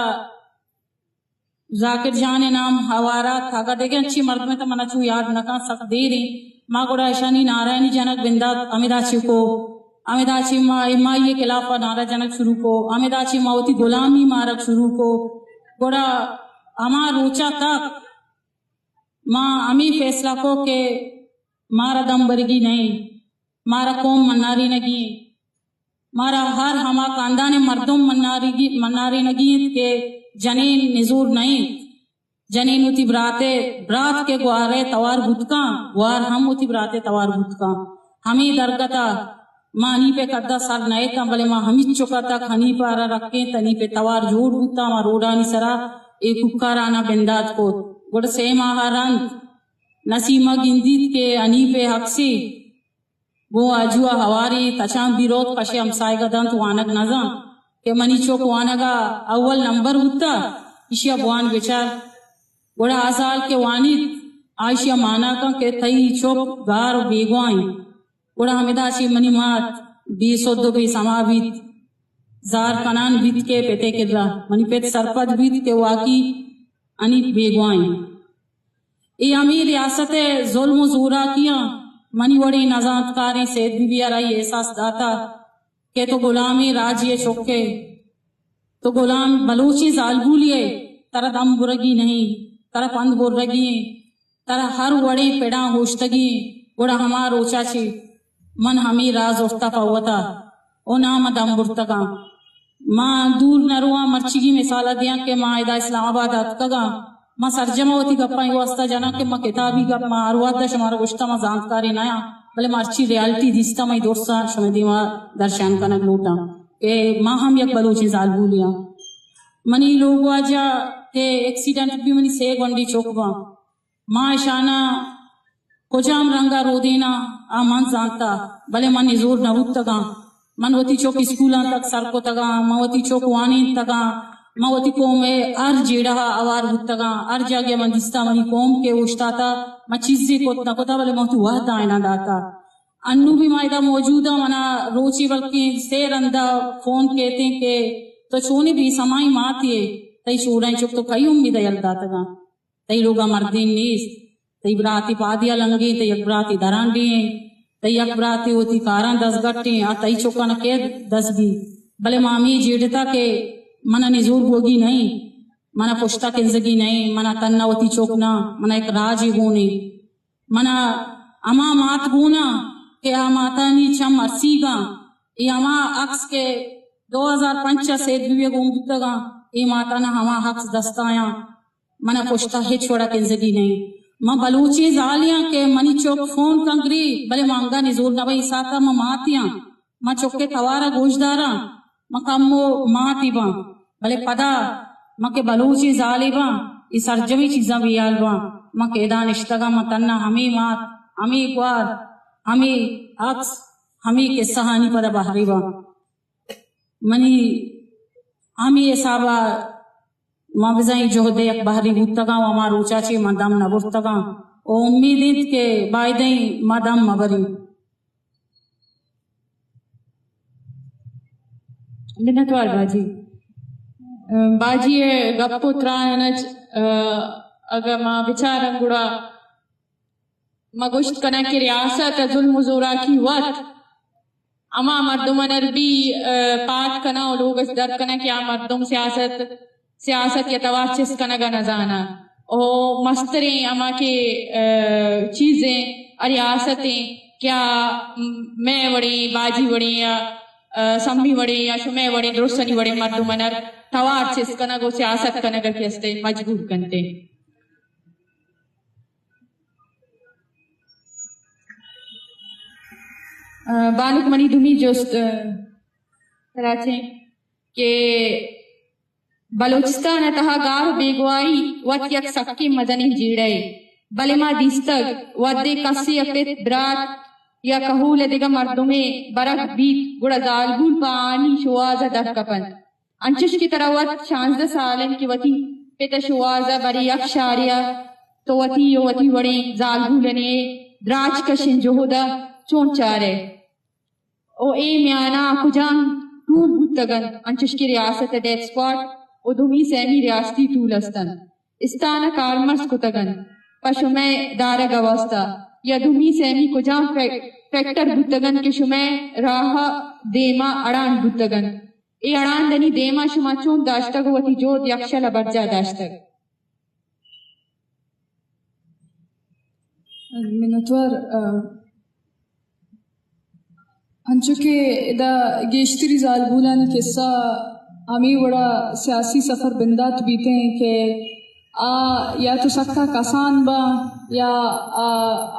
ذاکر جان ء نام ہوار ات، اگاں دگہ انچیں مردمے تہ من ء چو یاد نہ کنت، سک دیر انت۔ ما گڑا اشانی نعرہانی جنگ بندات ہمدا چہ کو، ہمدا چہ ما ایم آئی ء خلاف ء نعرہ جنگ شروع کو، ہمدا چہ ما وتی غلامی مارگ شروع کو۔ گڑا ہما روچ ء تک ما ہمے فیصلہ کو کہ مارا دم برگی نہ انت، مارا قوم منارینگی انت، مارا ہر ہما خاندان ء مردم منارگی، منارینگی انت کہ جنین نزور نہ انت۔ جنین وتی برات ء، برات کہ گوار ء توار بوت کن، گوار ہم وتی برات ء توار بوت کن۔ ہمے درگت ء ما حنیف ء قد ء سر نہ اتاں، بلے ما ہمینچک ء تک حنیف ء را رکینت، حنیف ء توار جوڑ بوتاں، ما روڈانی سرا اے کوکاراناں بندات کت۔ گڑا سئے ماہ ء رند نسیمہ گندیت کہ حنیف ء عکسے گوں آجو ء ہواریں تچان بی روت، کشے ہمساہگ ء دنت، وانگ نہ زانت کہ منی چک وانگ ء اول نمبر بوتہ، ایشی ء بوان بچار۔ گڑا آ زال کہ وانیت، آ ایشی ءَ مانا کن کہ تئی چک گار و بیگواہ انت۔ گڑا ہمدا چہ منی مات بے سد و بے سما بیت، زار کنان بیت کہ پت ءِ کرا۔ منی پت سرپد بیت کہ واقعی حنیف بیگواہ انت۔ اے ہمے ریاست ءِ ظلم و زوراکیاں منی وڑیں نزانتکاریں سید بی بی ءَ را اے احساس داتا کہ تو غلامیں راجے ءِ چک ئے، تو غلام بلوچیں زالبولے ئے، ترا دم برگی نہیں، ترا پند برگی ایں، ترا ہر وڑیں پڑاں ہوشتگی ایں۔ گڑا ہما روچا چہ من ہمے راہ زرتا پہ وتا، او نا من دم برتگاں۔ ما دور نہ رواں، مرچیگی مثال ءَ دیاں کہ ما ادا اسلام آباد ءَ اتکگاں۔ ما سرجم ءَ وتی گپاں اے واسطہ جناں کہ ما کتابی گپ، ما ہر وھد ءَ شمارا گوشتہ ما زانتکارے نیاں، بلے ما ہرچی ریالٹی دیستہ، ما اے درساں شمئے دیما درشان کنگ لوٹاں کہ ما ہم یک بلوچیں زالبولے آں۔ منی لوگ واجہ کہ ایکسیڈنٹ بی، منی سے گونڈیں چک باں۔ ما اشاناں کجام رنگ ءَ رودیناں، آ من زانتا، بلے من نزور نہ بوتگاں۔ من وتی چک اسکولاں تک سر کتگاں، من وتی چک وانینتگاں، من وتی قوم ءِ ہر جیڑہ ءَ ہوار بوتگاں، ہر جاگہ ءَ من دیستا منی قوم کہ اوشتاتا، من چیزے کت نہ کتا، بلے من وتی وھد آئیناں داتا۔ انو بھی ما ادا موجود آں، منا روچے بلکیں سے رندا فون کیتیں کہ تو چونیں بے سمائیں ماتے ئے، تئی چوڑائیں چک تو کئی امید ءَ یل داتگاں۔ تئی لوگا مردین نیست، تئی براتے پادیا لنگیں، تئی یک براتے درانڈیں، تئی یک براتے وتی کاراں دزگٹیں، آ تئی چکانا کئے دز بی؟ بلے ما ہمے جیڑتا کہ منا نزور بوگی نئیں، منا پشتا کنزگی نئیں، منا تنا وتی چک نہ، منا یک راجے گونیں، منا ہما مات گونا کہ آ ماتانی چم ارسیگاں، اے ہما عکس کہ دو ہزار پنچ ءَ سید بیبی ءَ گون بوتگاں، اے ماتانا ہما عکس دستایاں۔ منا پشتا ہچ وڑا کنزگی نئیں۔ من بلوچیں زالے آں کہ منی چک فون کنگری، بلے من انگا نزور نہ بئیں، ساعتا من ماتے آں۔ من چک ءِ توارا گوشداراں، من کمو ماتے باں، بلے پدا من کہ بلوچیں زالے باں، اے سرجمیں چیزاں بے ہیال باں۔ من کہ ادا نشتگاں، من تنا ہمے مات، ہمے گوار، ہمے عکس، ہمے قصہانی پدا بہرے باں۔ منی ہمے حسابا ما بزاں اے جہد ءِ یک بہرے بوتگاں و ہما روچا چہ ما دم نہ برتگاں و امید انت کہ بائدیں ما دم مہ بریں۔ منتوار باجی۔ باجی ءِ گپ و تران اچ، اگہ ما بچاراں گڑا ما گوشت کناں کہ ریاست ءِ ظلم و زوراکی وت ہما مردم ءَ نربی، ءَ، پاد کناں و لوگ اچ در کناں کہ آ مردم سیاست، سیاست یا توار چست کنگ ءَ نہ زاناں۔ او مستریں ہما کہ، ءَ، چیزیں ریاستیں کہ آ مئے وڑیں، باجی وڑیں یا، ءَ، سمی وڑیں یا شمئے وڑیں درستانی وڑیں مردم ءَ نر توار چست کنگ و سیاست کنگ ءَ کہ استیں مجبور کنتیں۔ ءَ، بانک منی دومی جست، ءَ، ترا چیں کہ بلوچستان ءِ تہا گار و بیگواہی وت یک سکیں مزنیں جیڑہ یے، بلے ما دیستگ وھدے کسے ءِ پت برات یا کہول ءِ دگہ مردمے برگ بیت گڑا زالبول پہ آہانی شوہاز ءَ در کپنت۔ انچش کہ ترا وت شانزدہ سال انت کہ وتی پت ءِ شوہاز ءَ برے یک شارے ءَ تو وتی و وتی وڑیں زالبولانی دراج کشیں جہد ءَ چون چارئے؟ و اے میان ءَ کجام ٹول بوتگ انت، انچش کہ ریاست ءِ ڈیتھ اسکواڈ و دومی سیمی ریاستی ٹول است انت استان ءَ کارمرز کتگ انت پہ شمئے دارگ ءِ واستہ، یا دومی سیمی کجام فیک-، فیکٹر بوتگ انت کہ شمئے راہ ءِ دیم ءَ اڑاند بوتگ انت؟ اے اڑاندانی دیم ءَ شما چون داشتگ و وتی جہد یکشل ءَ برجاہ داشتگ؟ منتوار۔ ءَ، انچو کہ ادا گیشتری زالبولانی قصہ ہمے وڑا سیاسی سفر بندات بیتیں کہ آ یا تو سکا کسان باں یا آ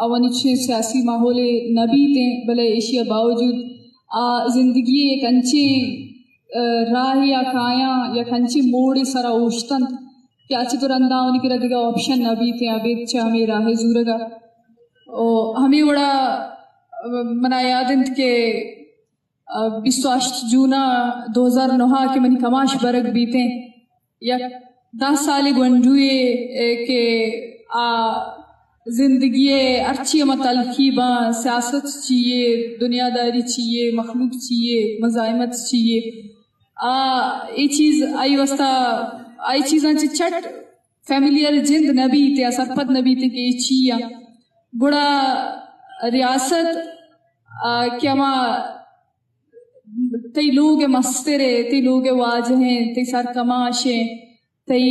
اوانی چین سیاسی ماحولے نہ بیتیں، بلے ایشی ءَ باوجود آ زندگی یک انچیں، ءَ، راہے ءَ کایاں، یک انچیں موڑے سرا اوشتنت کہ آ چہ تو رندا آوانی کرا دگہ آپشن نہ بیتیں، ابید چہ ہمے راہ ءَ زورگ ءَ۔ او ہمے وڑا، ءَ، منا یاد انت کہ، ءَ، بیست و ہشت جون ءَ دو ہزار نو ءَ کہ منی کماش برگ بیتیں، یک دہ سال گونڈوے، اے، کہ آ زندگی ء ہرچی ہما تلخی باں، سیاست چی یے، دنیاداری چی یے، مخلوق چی یے، مزاحمت چی یے، آ، اے چیز آئی واسطہ، آئی چیزاں چہ چٹ فیملیئر جند نہ بیت یا سرپد نہ بیت کہ اے چی آ۔ گڑا ریاست، آ، کہ ہما تئی لوگ ء مستر ء، تئی لوگ ء واجہ ء، تئی سرکماش ء، تئی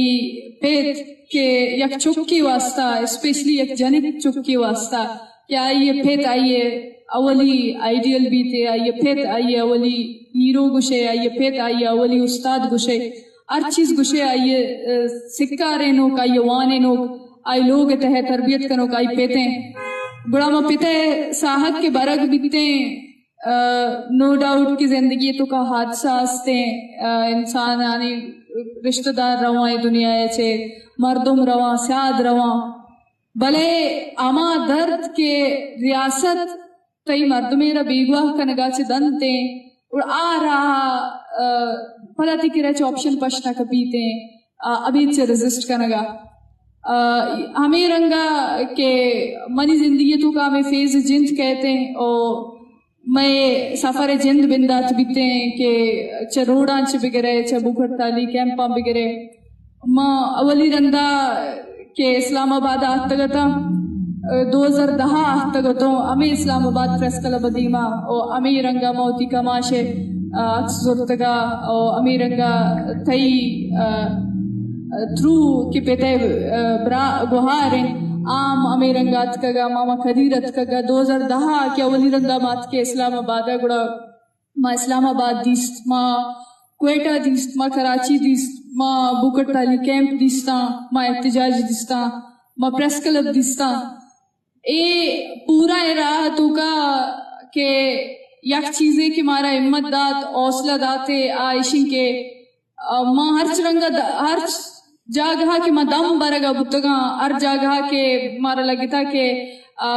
پت کہ یک چکے واسطہ، اسپیشلی یک جنک چکے واسطہ، کہ آئی ء پت آئی ء اولی آئیڈیل بیت ء، آئی ء پت آئی ء اولی ہیرو گوشے، آئی ء پت آئی ء اولی استاد گوشے، ہر چیز گوشے، آئی ء، ء، سکارینوک، آئی ء وانینوک، آئی لوگ ء تہ ء تربیت کنوک آئی پت ایں۔ گڑا ما پت ء ساہگ کہ برگ بیتیں، نو ڈاؤٹ کہ زندگی ء توکا حادثہ استیں، آ، انسانانی رشتہ دار رواں اے دنیا ء چہ، مردم رواں، سیاد رواں، بلے ہما درد کہ ریاست تئی مردمے را بیگواہ کنگا چہ دنتیں، اور آ راہ، آ، پدا تئی کرا چہ آپشن پش نہ کپیتیں، آ، ابید چہ ریزسٹ کنگا۔ آ، ہمے رنگا کہ منی زندگی توکا ہمے فیز جند کہتیں، او مئے سفر ء جند بندات بیتیں کہ چہ روڈاں چہ بگرے، چہ بھوک ہڑتالی کیمپاں بگرے۔ ما اولی رندا کہ اسلام آباد ء آتکگ اتاں، دو ہزار دہ ء آتکگ اتوں، ہمے اسلام آباد پریس کلب ء دیما، او ہمے رنگا ما وتی کماش ء، آ، عکس زرتگا، او ہمے رنگا تئی، آ، تھرو کہ پت ء، آ، برا گوہار انت، آ ہم ہمے رنگ اتکگ ء، ماما قدیر اتکگ ء، دو ہزار دہ ء کہ اولی رندا ما اتکیں اسلام آباد ء، گڑا ما اسلام آباد دیست، ما کوئٹہ دیست، ما کراچی دیست، ما بھوک ہڑتالی کیمپ دیستاں، ما احتجاج دیستاں، ما پریس کلب دیستاں۔ اے پورا اے راہ توکا کہ یک چیزے کہ مارا ہمت دات، حوصلہ داتے، آ ایشیں کہ، آ، ما ہرچ رنگا د-، ہرچ جاگہا کہ ما دم برگا بوتگاں، ہر جاگہا کہ مارا لگتا کہ، آ،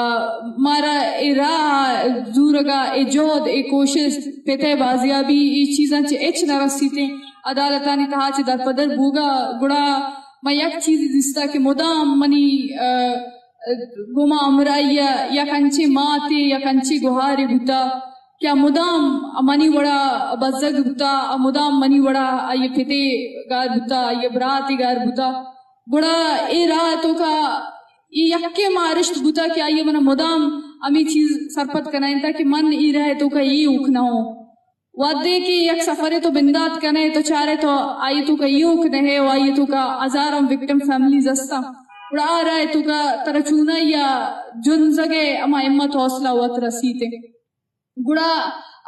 مارا اے راہ زورگا، اے جہد، اے کوشست، پتئے بازیابی، اے چیزاں چہ ہچ نہ رسیتیں، عدالتانی تہا چہ درپدر بوگا، گڑا ما یک چیزے دیستا کہ مدام منی، آ، گوما ہمراہی ء یک انچیں ماتے، یک انچیں گوہارے بوتا کہ آ مدام منی وڑا بزگ بوتا، آ مدام منی وڑا آئی ء پتے گار بوتا، آئی ء براتے گار بوتا۔ گڑا اے راہ ء توکا اے یکیں مارشت بوتا کہ آئی ء منا مدام ہمے چیز سرپد کنائینتا کہ من اے راہ ء توکا ایوک نہ اوں۔ وھدے کہ یک سفرے تو بندات کنئے، تو چارئے تو آئی توکا ایوک نہ ئے و آئی توکا ہزاراں وکٹم فیملیز ہستاں، گڑا آ راہ توکا ترا چونائیا جنزگئے ہما ہمت حوصلہ وت رسیت۔ گڑا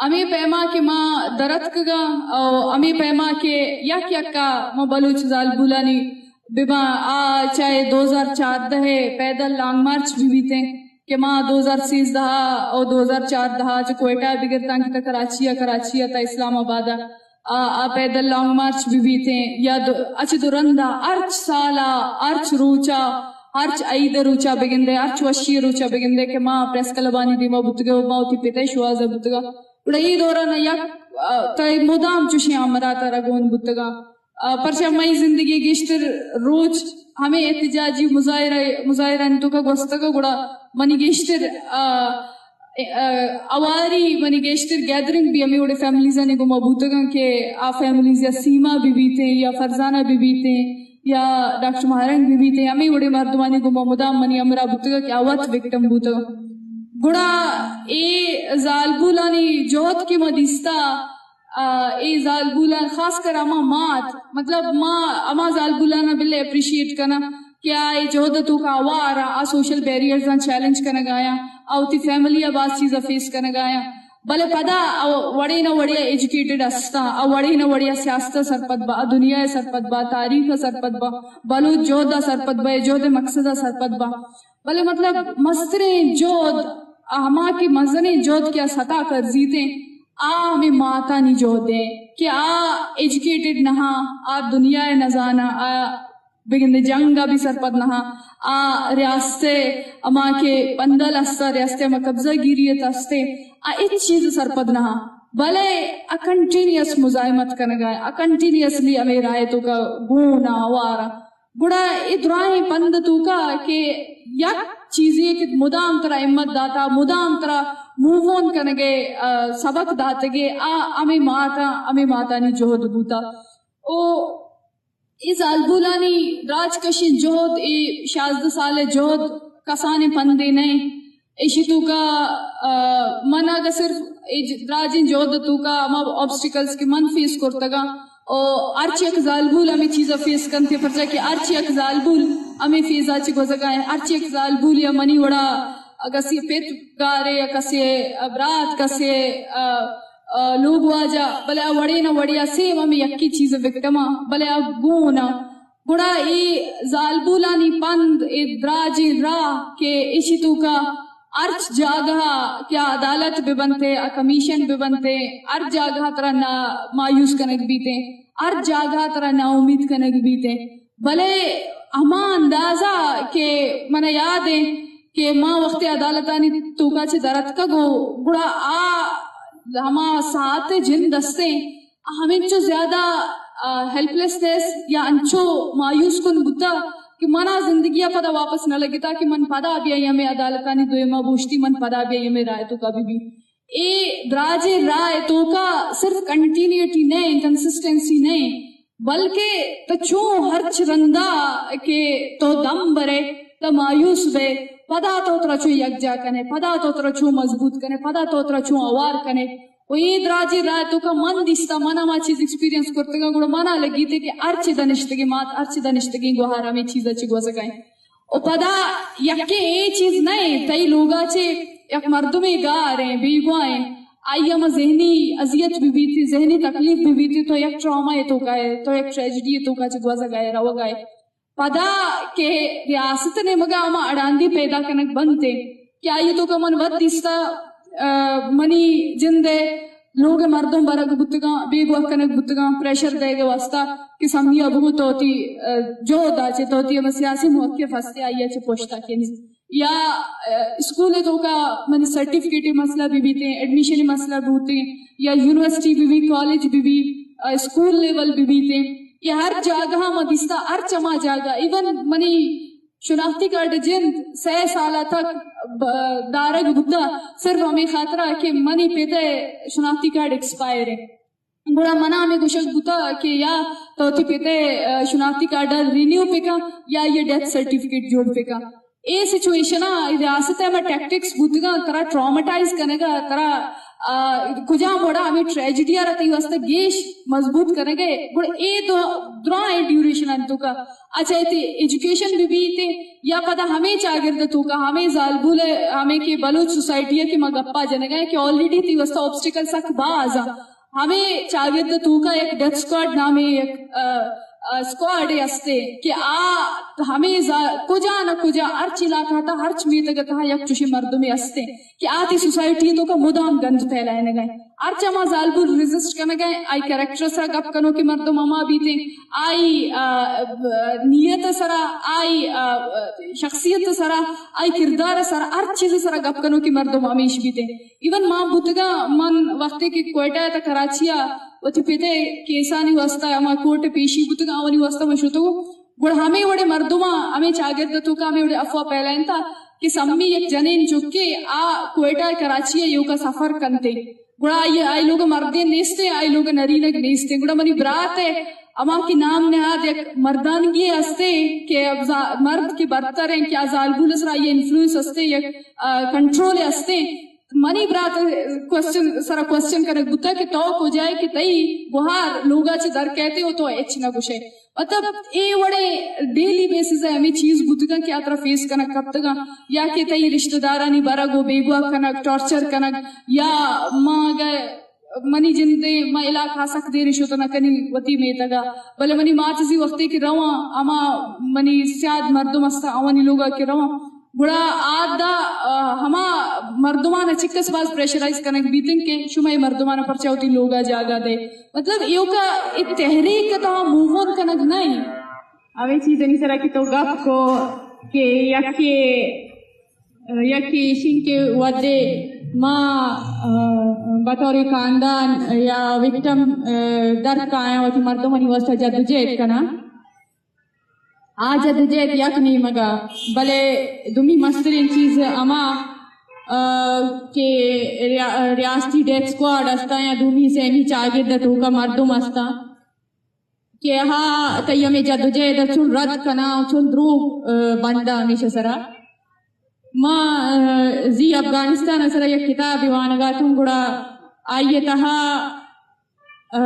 ہمے پیما کہ ما درتکگاں و ہمے پیما کہ یک یکا ما بلوچ زالبولانی بباں، آ چاہے دو ہزار چاردہ ء پیدل لانگ مارچ بہ بیتیں کہ ما دو ہزار سیزدہ ء و دو ہزار چاردہ ء چہ کوئٹہ ء بگر تاں کہ تا کراچی ء، کراچی ء تا اسلام آباد ء، آ، آ پیدل لانگ مارچ بہ بیتیں یا دو، اچ دو رند ء ہرچ سال ء، ہرچ روچ ء، ہرچ عید ء روچ ء بگندے، ہرچ وشی ء روچ ء بگندے کہ ما پریس کلبانی دیما بوتگے و ما وتی پت ء شوہاز ء بوتگا۔ گڑا اے دوران ء یک، آ، تئی مدام چوشیں ہمراہ ترا گون بوتگاں۔ آ، پرچا مئی زندگی گیشتر روچ ہمے احتجاجی مظاہرہ، مظاہرانی توکا گوستگ، گڑا منی گیشتر، آ، آ، اواری منی گیشتر گیدرنگ بھی ہمے وڑے فیملیزانی گوما بوتگاں کہ آ فیملیز یا سیما بہ بیتیں یا فرزانہ بہ بیتیں یا ڈاکٹر ماہرنگ بہ بیتیں، ہمے وڑے مردمانی گوما مدام منی ہمراہ بوتگ کہ آ وت وکٹم بوتگ۔ گڑا اے زالبولانی جہد کہ ما دیستا، آ، اے زالبولاں، خاص کر ہما مات، مطلب، ما ہما زالبولاں بلے اپریشیٹ کناں کہ آ اے جہد ء توکا اوار آں، آ سوشل بیریئرز آں چیلنج کنگ آیاں، آ وتی فیملی ء باز چیز ء فیس کنگ آیاں، بلے پدا آ وڑے نہ وڑے ء ایجوکیٹڈ ہستاں، آ وڑے نہ وڑے ء سیاست ء سرپد با، آ دنیا ء سرپد با، تاریخ ء سرپد با، بلوچ جہد ء سرپد با، اے جہد ء مقصد ء سرپد با۔ بلے مطلب مستریں جہد، آ ہما کہ مزنیں جہد کہ آ ستا کرزیتیں، آ ہمے ماتانی جہد ایں کہ آ ایجوکیٹڈ نہ آں، آ دنیا ء نہ زاناں، آ بگندے جنگ ء بھی سرپد نہ آں، آ ریاست ء ہما کہ پندل است، ریاست ء ہما قبضہ گیری ات است، آ ہچ چیز سرپد نہ آں۔ بلے ءَ کنٹینیوس مزاحمت کنگ ءَ، ءَ کنٹینیوسلی ہمے راہ ءِ توکا گون ءَ، ہوار ءَ۔ گڑا اے دراہیں پند ءِ توکا کہ یک چیزے کہ مدام ترا ہمت داتا، مدام ترا موو آن کنگ ءِ، آ، سبق داتگے، آ ہمے مات ءَ، ہمے ماتانی جہد بوتا۔ او اے زالبولانی راج کشیں جہد، اے شازدہ سال ءِ جہد کسانیں پندے نہ انت۔ ایشی توکا، آ، من اگہ صرف اے ج-، دراجیں جہد ءِ توکا ہما آبسٹیکلز کہ من فیس کرتگاں، او ہرچ یک زالبول ہمے چیزا فیس کنتے، پرچا کہ ہرچ یک زالبول ہمے فیزا چہ گوزگا انت، ہرچ یک زالبول یا منی وڑا کسے پت گارے یا کسے برات، کسے، آ، آ، لوگ واجہ، بلے آ وڑے نہ وڑے آ سیم ہمے یکیں چیز ءِ وکٹم آں، بلے آ گون آں۔ گڑا اے زالبولانی پند، اے دراجیں راہ کہ ایشی توکا ہرچ جاگہ ءَ کہ آ عدالت بہ بنت ءُ آ کمیشن بہ بنت ءُ ہر جاگہ ءَ ترا نا-، مایوس کنگ بیت ءُ ہر جاگہ ءَ ترا ناامید کنگ بیت ءُ، بلے ہما اندازہ کہ من ءَ یاد انت کہ ما وقت ءَ عدالتانی توکا چہ در اتکگ ءُ گڑا آ ہما ساعت ءِ جند است انت، ہمینچو زیادہ، آ، ہیلپلیسنس یا انچو مایوس کن بوتا کہ منا زندگی ءَ پدا واپس نہ لگتا کہ من پدا بیائی ہمے عدالتانی دیما بوشتی، من پدا بیائی ہمے راہ ءِ توکا بہ بی۔ اے دراجیں راہ ءِ توکا صرف کنٹینیوٹی نہ، کنسسٹنسی نہ، بلکہ تو چوں ہرچ رندا کہ تو دم برے، تو مایوس بے، پدا تو ترا چوں یکجا کنے، پدا تو ترا چوں مضبوط کنے، پدا تو ترا چوں ہوار کنے۔ و اے دراجیں راہ ءِ توکا من دیستا، من ہما چیز ایکسپیرینس کرتگاں، گڑا منا لگیتے کہ ہرچ دنشتگیں مات، ہرچ دنشتگیں گوہار ہمے چیزا چہ گوزگا انت۔ و پدا یکے اے چیز نہ انت، تئی لوگا چہ یک مردمے گار انت، بیگواہ انت، آئی ہما ذہنی اذیت بہ بیت، ذہنی تکلیف بہ بیت، تو یک ٹراما ءِ توکا ئے، تو یک ٹریجڈی ءِ توکا چہ گوزگا ئے، روگا ئے۔ پدا کہ ریاست ءِ نیمگا ہما اڑاندی پیدا کنگ بنت کہ آئی ءِ توکا من وت دیستا، آ، منی جند ءِ لوگ ءِ مردم برگ بوتگاں، بیگواہ کنگ بوتگاں، پریشر دئیگ ءِ واسطہ کہ سمی ءَ بگو تو وتی، آ، جہد ءَ چہ، تو وتی ہما سیاسی موقف ہستے آئی ءَ چہ پشت ءَ کنی۔ یا، آ، اسکول ءِ توکا منی سرٹیفکیٹ ءِ مسئلہ بہ بیتیں، ایڈمیشن ءِ مسئلہ بوتیں، یا یونیورسٹی بہ بی، کالج بہ بی، آ، اسکول لیول بہ بیتیں، اے ہر جاگہ ما دیستا، ہر چما جاگہ، ایون منی شناختی کارڈ ءِ جند سئے سال ءَ تک ب-، دارگ بوتا، صرف ہمے خاطرا کہ منی پت ءِ شناختی کارڈ ایکسپائر انت۔ گڑا منا ہمے گوشگ بوتا کہ یا تو وتی پت ءِ، آ، شناختی کارڈ ءَ رینیو بکن یا آئی ءِ ڈیتھ سرٹیفکیٹ جوڑ بکن۔ اے سچویشن ءَ ریاست ءِ ہما ٹیکٹکس بوتگاں، ترا ٹراماٹائز کنگ ءَ، ترا، آ، کجام وڑا ہمے ٹریجڈی ءَ را تئی واسطہ گیش مضبوط کنگ ءَ۔ گڑا اے دو دراہیں ڈیوریشن ءِ توکا، اچھا، ایشی ایجوکیشن بہ بیت یا پدا ہمے چاگرد ءِ توکا، ہمے زالبول ءِ، ہمے کہ بلوچ سوسائٹی ءِ کہ ما گپا جنگ ءَ کہ آلریڈی تئی واسطہ آبسٹیکل سک باز ءَ۔ ہمے چاگرد ءِ توکا یک ڈیتھ اسکواڈ نامیں یک، آ، آ، اسکواڈے ہستے کہ آ ہمے زا-، کجا نہ کجا ہرچ علاقہ ءِ تہا، ہرچ میتگ ءِ تہا یک چوشیں مردمے ہستے کہ آ تئی سوسائٹی ءِ توکا مدام گند پھیلائینگ ءَ۔ ہرچ ہما زالبول ریزسٹ کنگ ءَ، آئی کریکٹر ءِ سرا گپ کنوکیں مردم ہما بیتیں، آئی، آ، نیت ءِ سرا، آئی، آ، شخصیت ءِ سرا، آئی کردار ءِ سرا، ہر چیز ءِ سرا گپ کنوکیں مردم ہمیش بیتیں۔ ایون ما بوتگاں، من وقتے کہ کوئٹہ ءَ تا کراچی ءَ وتی پت ءِ کیسانی واسطہ ہما کورٹ ءَ پیشی بوتگاں، آوانی واسطہ من شتگوں۔ گڑا ہمے وڑیں مردماں ہمے چاگرد ءِ توکا ہمے وڑیں افواہ پھیلائینتا کہ سمی یک جنین چکے آ کوئٹہ ءَ کراچی ءَ ایوکا سفر کنتے۔ گڑا آئی، آئی لوگ مردین نیستیں، آئی لوگ نرینگ نیستیں۔ گڑا منی برات ءِ ہما کہ نام نہاد یک مردانگی ہستے کہ زا-، مرد کہ برتر ہیں، کہ آ زالبول ءِ سرا آئی انفلوئنس ہستے، یک، آ، کنٹرول ہستے۔ منی برات کوسچن، سرا کوسچن کنگ بوتا کہ تو کجائے کہ تئی گوہار لوگا چہ در کئیتے و تو ہچ نہ گوشے۔ مطلب، اے وڑے ڈیلی بیسز ءَ ہمے چیز بوتگاں کہ آ ترا فیس کنگ کپتگاں، یا کہ تئی رشتہ دارانی برگ و بیگواہ کنگ، ٹارچر کنگ، یا ما اگہ منی جندے، ما الا کاسک دیر شت نہ کنی وتی میتگا، بلے منی ماچزی وقتے کہ رواں، ہما منی سیاد مردم است، آوانی لوگا کہ رواں، گڑا آ دا، آ، ہما مردمان چکس باز پریشرائز کنگ بیتن کہ شما اے مردمان پرچا وتی لوگا جاگہ دے۔ مطلب، ایوکا اے تحریک تا موون کنگ نہ ایں۔ ہمے چیزانی سرا کہ تو گپ کو کہ یکے، یکے ایشین کہ ودے ما، آ، بطور خاندان یا وکٹم، آ، در کایاں وتی مردمانی واسطہ جدوجہد کناں۔ آ جدوجہد یک نیمگا، بلے دومی مستریں چیز ہما، آ، کہ ریا-، ریاستی ڈیتھ اسکواڈ ہستاں یا دومی سیمی چاگرد توکا مردم ہستاں کہ آ تئی ہمے جدوجہد چون رد کناں، چون دروگ، آ، بنداں ہمیشہ سرا۔ ما، آ، زی افغانستان سرا یک کتابے وانگا اتوں، گڑا آئی تہا، آ،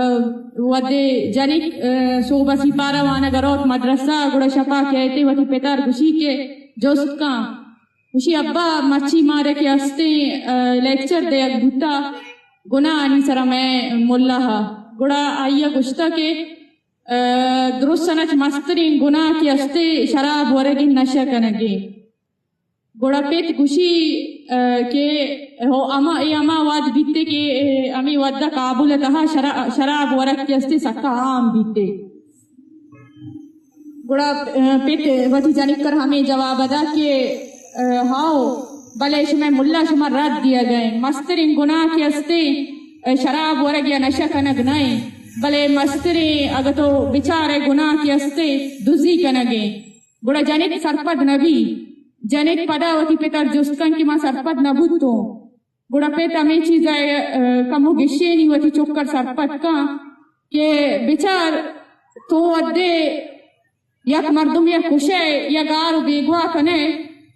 وھدے جنک، آ، صبح سپارہ وانگ روت مدرسہ، گڑا شپا کئیت وتی پتر گوشی کہ جست کن، گوشی ابا مرچی مارا کہ ہستیں، آ، لیکچر دیگ بوتا گناہانی سرا مئے ملا ء۔ گڑا آئی ء گوشتا کہ، آ، درستاں چہ مستریں گناہ کہ ہستے شراب ورگیں نشہ کنگیں۔ گڑا پت گوشی، آ، کہ ہو ہما، اے ہما وھد بیتے کہ، اے، ہمے وھد ء کابل ء تہا شرا-، شراب ورگ کہ استے سکا عام بیتے۔ گڑا، آ، پت وتی جنک ء ہمے جواب ء دا کہ، آ، ہاؤ، بلے شمئے ملا شما رد دیگ ء انت۔ مستریں گناہ کہ استے، آ، شراب ورگ یا نشہ کنگ نہ انت، بلے مستریں اگہ تو بچارئے گناہ کہ استے دزی کنگ انت۔ گڑا جنک سرپد نہ بی۔ جنک پدا وتی پت ء جست کن کہ ما سرپد نہ بوتوں۔ گڑا پت ہمے چیز ء، آ، کمو گشینی وتی چک ء سرپد کن کہ بچار تو وھدے یک مردمے ء کشئے یا گار و بیگواہ کنئے،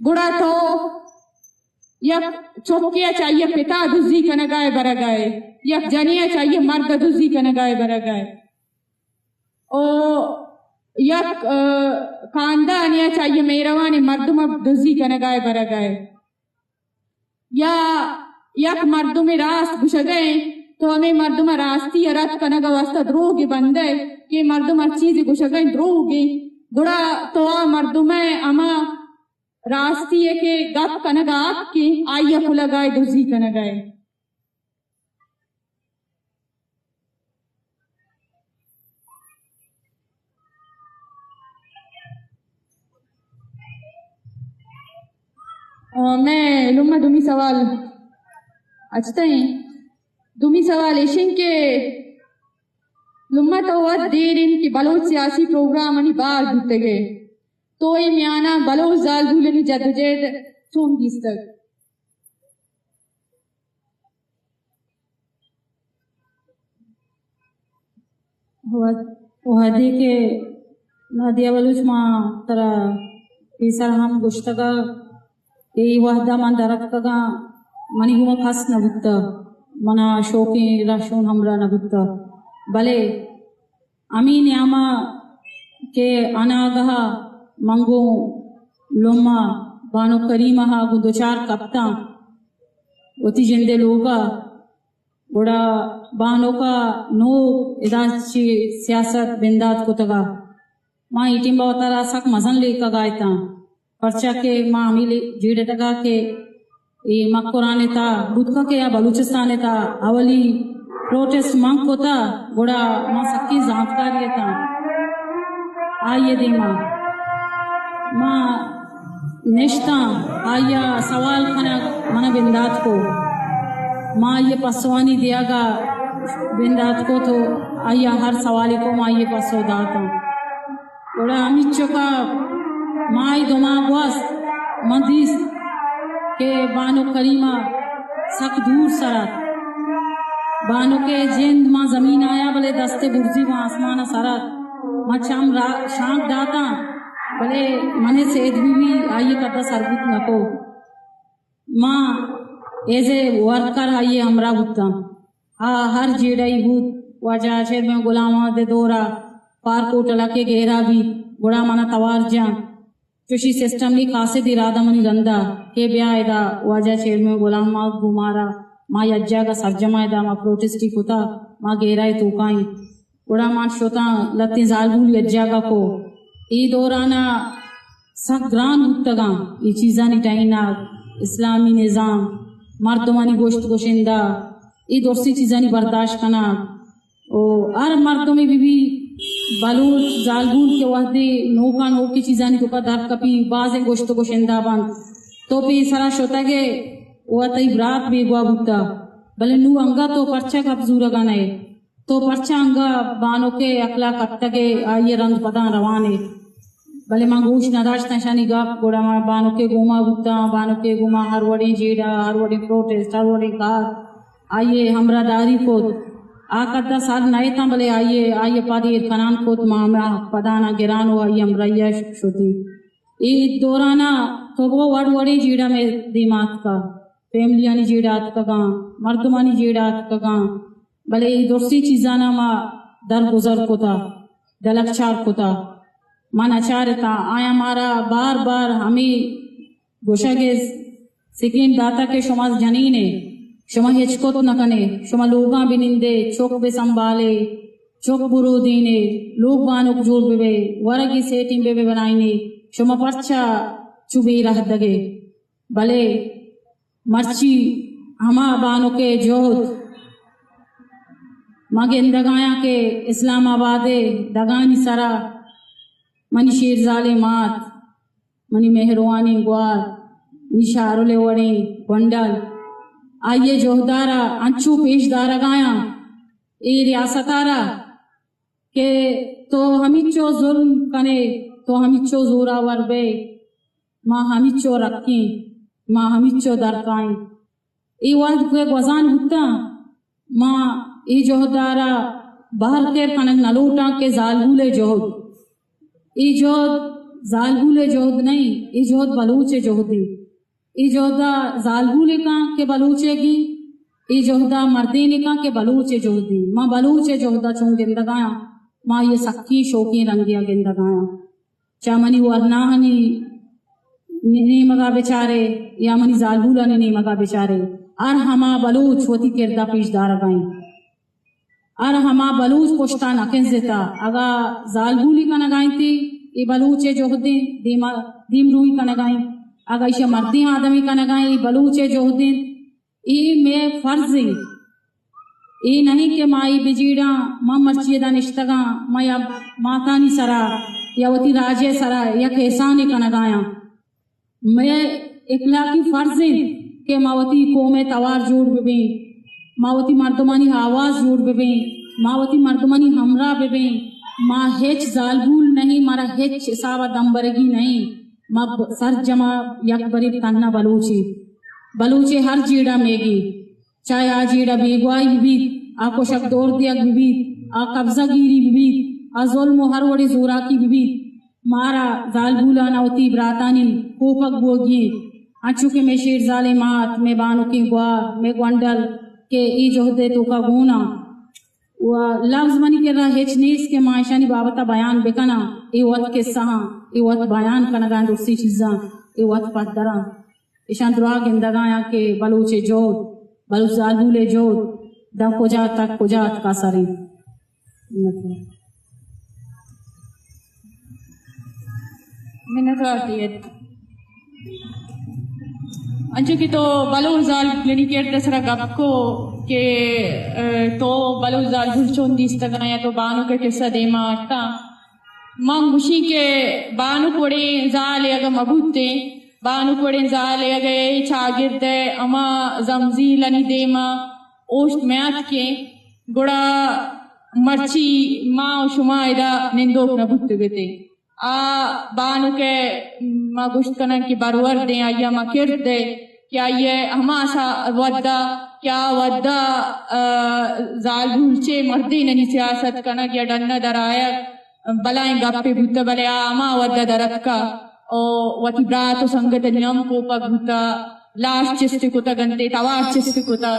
گڑا تو یک چکے ء چہ آئی ء پت ء دزی کنگ ء ئے برگ ء ئے، یک جنے ء چہ آئی ء مرد ء دزی کنگ ء ئے برگ ء ئے۔ او یک، آ، خاندانے ء چہ آئی ء مہروانیں مردم ء دزی کنگ ء ئے برگ ء ئے۔ یا یک مردمے راست گوشگ ء انت، تو ہمے مردم ء راستی ء رد کنگ ء واستہ دروگ بندئے کہ مردم ہر چیزے گوشگ ء انت دروگ انت، گڑا تو آ مردم ء ہما راستی ء کہ گپ کنگ ء حق انت، آئی ء کلگ ء ئے دزی کنگ ء ئے۔ آ، مئے لمہ دومی سوال اچتیں۔ دومی سوال ایشیں کہ لمہ تو وت دیر انت کہ بلوچ سیاسی پروگرامانی بار بوتگ ئے۔ تو اے میانا بلوچ زالبولانی جدوجہد چون دیستگ؟ وھد-، وھدے کہ نادیہ بلوچ ما ترا پیسر ہم گوشتگ ء، اے وھد ء من دراتکگاں، منی گوما کس نہ بوتہ، منا شوکیں رہشون ہمراہ نہ بوتہ، بلے ہمے نیام ء کہ اناگہ ء من گوں لمہ بانک کریمہ ء گوں دچار کپتاں وتی جند ء لوگ ء، گڑا بانک ء نوں ادا چہ سیاست بندات کتگ ء ما اے ٹیم ء وتارا سک مزن لیکگ ء اتاں۔ پرچا کہ ما ہمے لے-، جیڑتگ ء کہ اے مکران ء تہا بوتگ کہ آ بلوچستان ء تہا اولی پروٹسٹ من کت ء، گڑا ما سکیں زانتکارے اتاں آئی ء دیما۔ ما نشتاں، آئی ء سوال کنگ من ء بندات کو، ما آئی ء پسوانی دیگ ء بندات کو تو آئی ء ہر سوالے کو ما آئی ء پسو داتاں۔ گڑا ہمینچک ء ماہے دو ماہ گوست، من دیست کہ بانک کریمہ سک دور سر ات۔ بانک ء جند ماں زمین آیا، بلے دست ء برزی ماں آسمان ء سر ات۔ من چم را-، شانک داتاں، بلے من ء سید بی بی آئی ء کد ء سر بوت نہ کو۔ ما ایز اے ورکر آئی ء ہمراہ بوتاں۔ آ ہر جیڑہ ای بوت، واجہ چیئرمین غلام محمد ء دور ء پارک ہوٹل ء کہ گیرا بیت، گڑا من ء توار جاں۔ چوشی سسٹم نی قاصد ارادہ منی رندا کہ بیا ادا واجہ چیئرمین غلام محمد گوں مارا، ما یک جاگہ سرجم ء ادا ما پروٹسٹی کتا، ما گیرا ء توکا ایں۔ گڑا من شتاں لتیں زالبول یک جاگہ کو۔ اے دورانا سک گران بوتگاں اے چیزانی ٹہینگ، اسلامی نظام، مردمانی گوشت گوشندہ، اے درسیں چیزانی برداشت کنگ۔ او ہر مردمے بہ بی، بلوچ زالبول کہ وہدے نوکا نوکیں چیزانی توکا در کپی، بازیں گوشت گوشندہ بنت۔ تو پیسرا شتگ ئے و تئی برات بیگواہ بوتہ۔ بلے نوں انگا تو پرچا گپ زورگا نئے؟ تو پرچا انگا بانک ءِ عقلا کپتگ ئے، آئی ءِ رند پداں روان ئے؟ بلے من گوش نداشتاں اشانی گپ، گڑا من بانک ءِ گوما بوتاں، بانک ءِ گوما ہر وڑیں جیڑہ، ہر وڑیں پروٹسٹ، ہر وڑیں کار، آئی ءِ ہمراہ داری کت۔ آ کدا سر نہ اتاں، بلے آئی ءِ، آئی ءِ پد ایر کنان کت، ما ہما پدانا گران و آئی ہمراہی ءَ شتیں۔ اے دورانا تو بگو وڑ وڑیں جیڑہ مئے دیما اتکا، فیملیانی جیڑہ اتکگاں، مردمانی جیڑہ اتکگاں، بلے اے درسیں چیزانا ما درگزر کتا، دلکچار کتا۔ ما نچارتا، آیاں مارا بار بار ہمے گوشگ ءِ سکین داتا کہ شما جنین ئے، شما ہچ کت نہ کن ئے، شما لوگاں بہ نند ئے، چک بہ سنبھال ئے، چک بہ رودین ئے، لوگ بانک جوڑ بہ بئے، ورگی سیٹیں بہ بہ بنائین ئے، شما پرچا چو بے رہدگ ئے؟ بلے مرچی ہما بانک ءِ جہد ما گندگایاں کہ اسلام آباد ءِ ڈگانی سرا منی شیرزالیں مات، منی مہروانیں گوار، منی شارل ءِ وڑیں گونڈل، آئی ءِ جہدارا انچو پیش دارگایاں اے ریاستارا کہ تو ہمینچو ظلم کن ئے، تو ہمینچو زوراور بئے، ما ہمینچو رکیں، ما ہمینچو درکائیں۔ اے وہد کہ گوزان بوتاں، ما اے جہدارا بہر تیر کنگ نہ لوٹاں کہ زالبول ءِ جہد، اے جہد زالبول ءِ جہد نئیں، اے جہد بلوچ ءِ جہدے۔ اے جہدا زالبولے کن کہ بلوچے گی، اے جہدا مردینے کن کہ بلوچ ءِ جہدے۔ ما بلوچ ءِ جہدا چون گندگایاں، ما اے سکیں شوکیں رنگے ءَ گندگایاں۔ چہ منی ورناہانی نیمگا بچارے یا منی زالبولانی نیمگا بچارے، ہر ہما بلوچ وتی کردا پیش دارگا انت۔ ہر ہما بلوچ پشتا نہ کنزتا۔ اگا زالبولی کنگا انت، اے بلوچ ءِ جہدیں دیما، دیمروئی کنگا انت۔ اگا ایشی مردیں آدمی کنگا انت، اے بلوچ ءِ جہدیں۔ اے مئے فرض انت۔ اے نہ انت کہ ما اے بجیڑاں، ما مرچی ادا نشتگاں، ما یا ماتانی سرا یا وتی راج ءِ سرا یک احسانے کنگایاں۔ مئے اخلاقی فرض انت کہ ما وتی قوم ءِ توار جوڑ ببیں، ما وتی مردمانی آواز جوڑ ببیں، ما وتی مردمانی ہمراہ ببیں۔ ما ہچ زالبول نہیں، مارا ہچ حساب ءَ دمبرگی نہیں۔ ما ب-، سرجم ءَ یک برے تہنا بلوچے، بلوچے ہر جیڑہ میگی۔ چاہے آ جیڑہ بیگواہی بہ بیت، آ کشگ دور دیگ بہ بیت، آ قبضہ گیری بہ بیت، آ ظلم و ہر وڑیں زوراکی بہ بیت، مارا زالبولانا وتی براتانی کوپگ بوگی انت۔ انچو کہ مئے شیرزالیں مات، مئے بانکیں گوار، مئے گونڈل کہ اے جہد ءِ توکا گون آں۔ و لبز منی کرا ہچ نیست کہ ما ایشانی بابت ءَ بیان بکناں۔ اے وت قصہ آں، اے وت بیان کنگا انت، درسیں چیزاں، اے وت پدراں۔ ایشاں دراہ گندگایاں کہ بلوچ ءِ جہد، بلوچ زالبول ءِ جہد داں کجا تک، کجا اتکا سر انت۔ منتوار۔ منتوار دیت۔ انچو کہ تو بلوچ زالبولانی کرد ءِ سرا گپ کو کہ، اے، تو بلوچ زالبول چون دیستگاں یا تو بانک ءِ قصہ دیما آرتاں۔ من گوشیں کہ بانک وڑیں زالے اگاں مہ بوتیں، بانک وڑیں زالے اگہ اے چاگرد ءِ ہما زمزیلانی دیما اوشت میاتکیں، گڑا مرچی ما و شما ادا نندوک نہ بوتگ اتیں۔ آ بانک ءَ ما گوشت کنن کہ برورد ایں، آئی ءَ ما کرد ءَ کہ آئی ءَ ہما سا وھد ءَ کہ آ وھد ءَ، آ، زالبول چہ مردینانی سیاست کنگ یا ڈن ءَ در آیگ بلاہیں گپے بوتہ، بلے آ ہما وھد ءَ در اتکہ و وتی برات و سنگتانی ہم کوپگ بوتہ، لاش چست کتگ انت، توار چست کتہ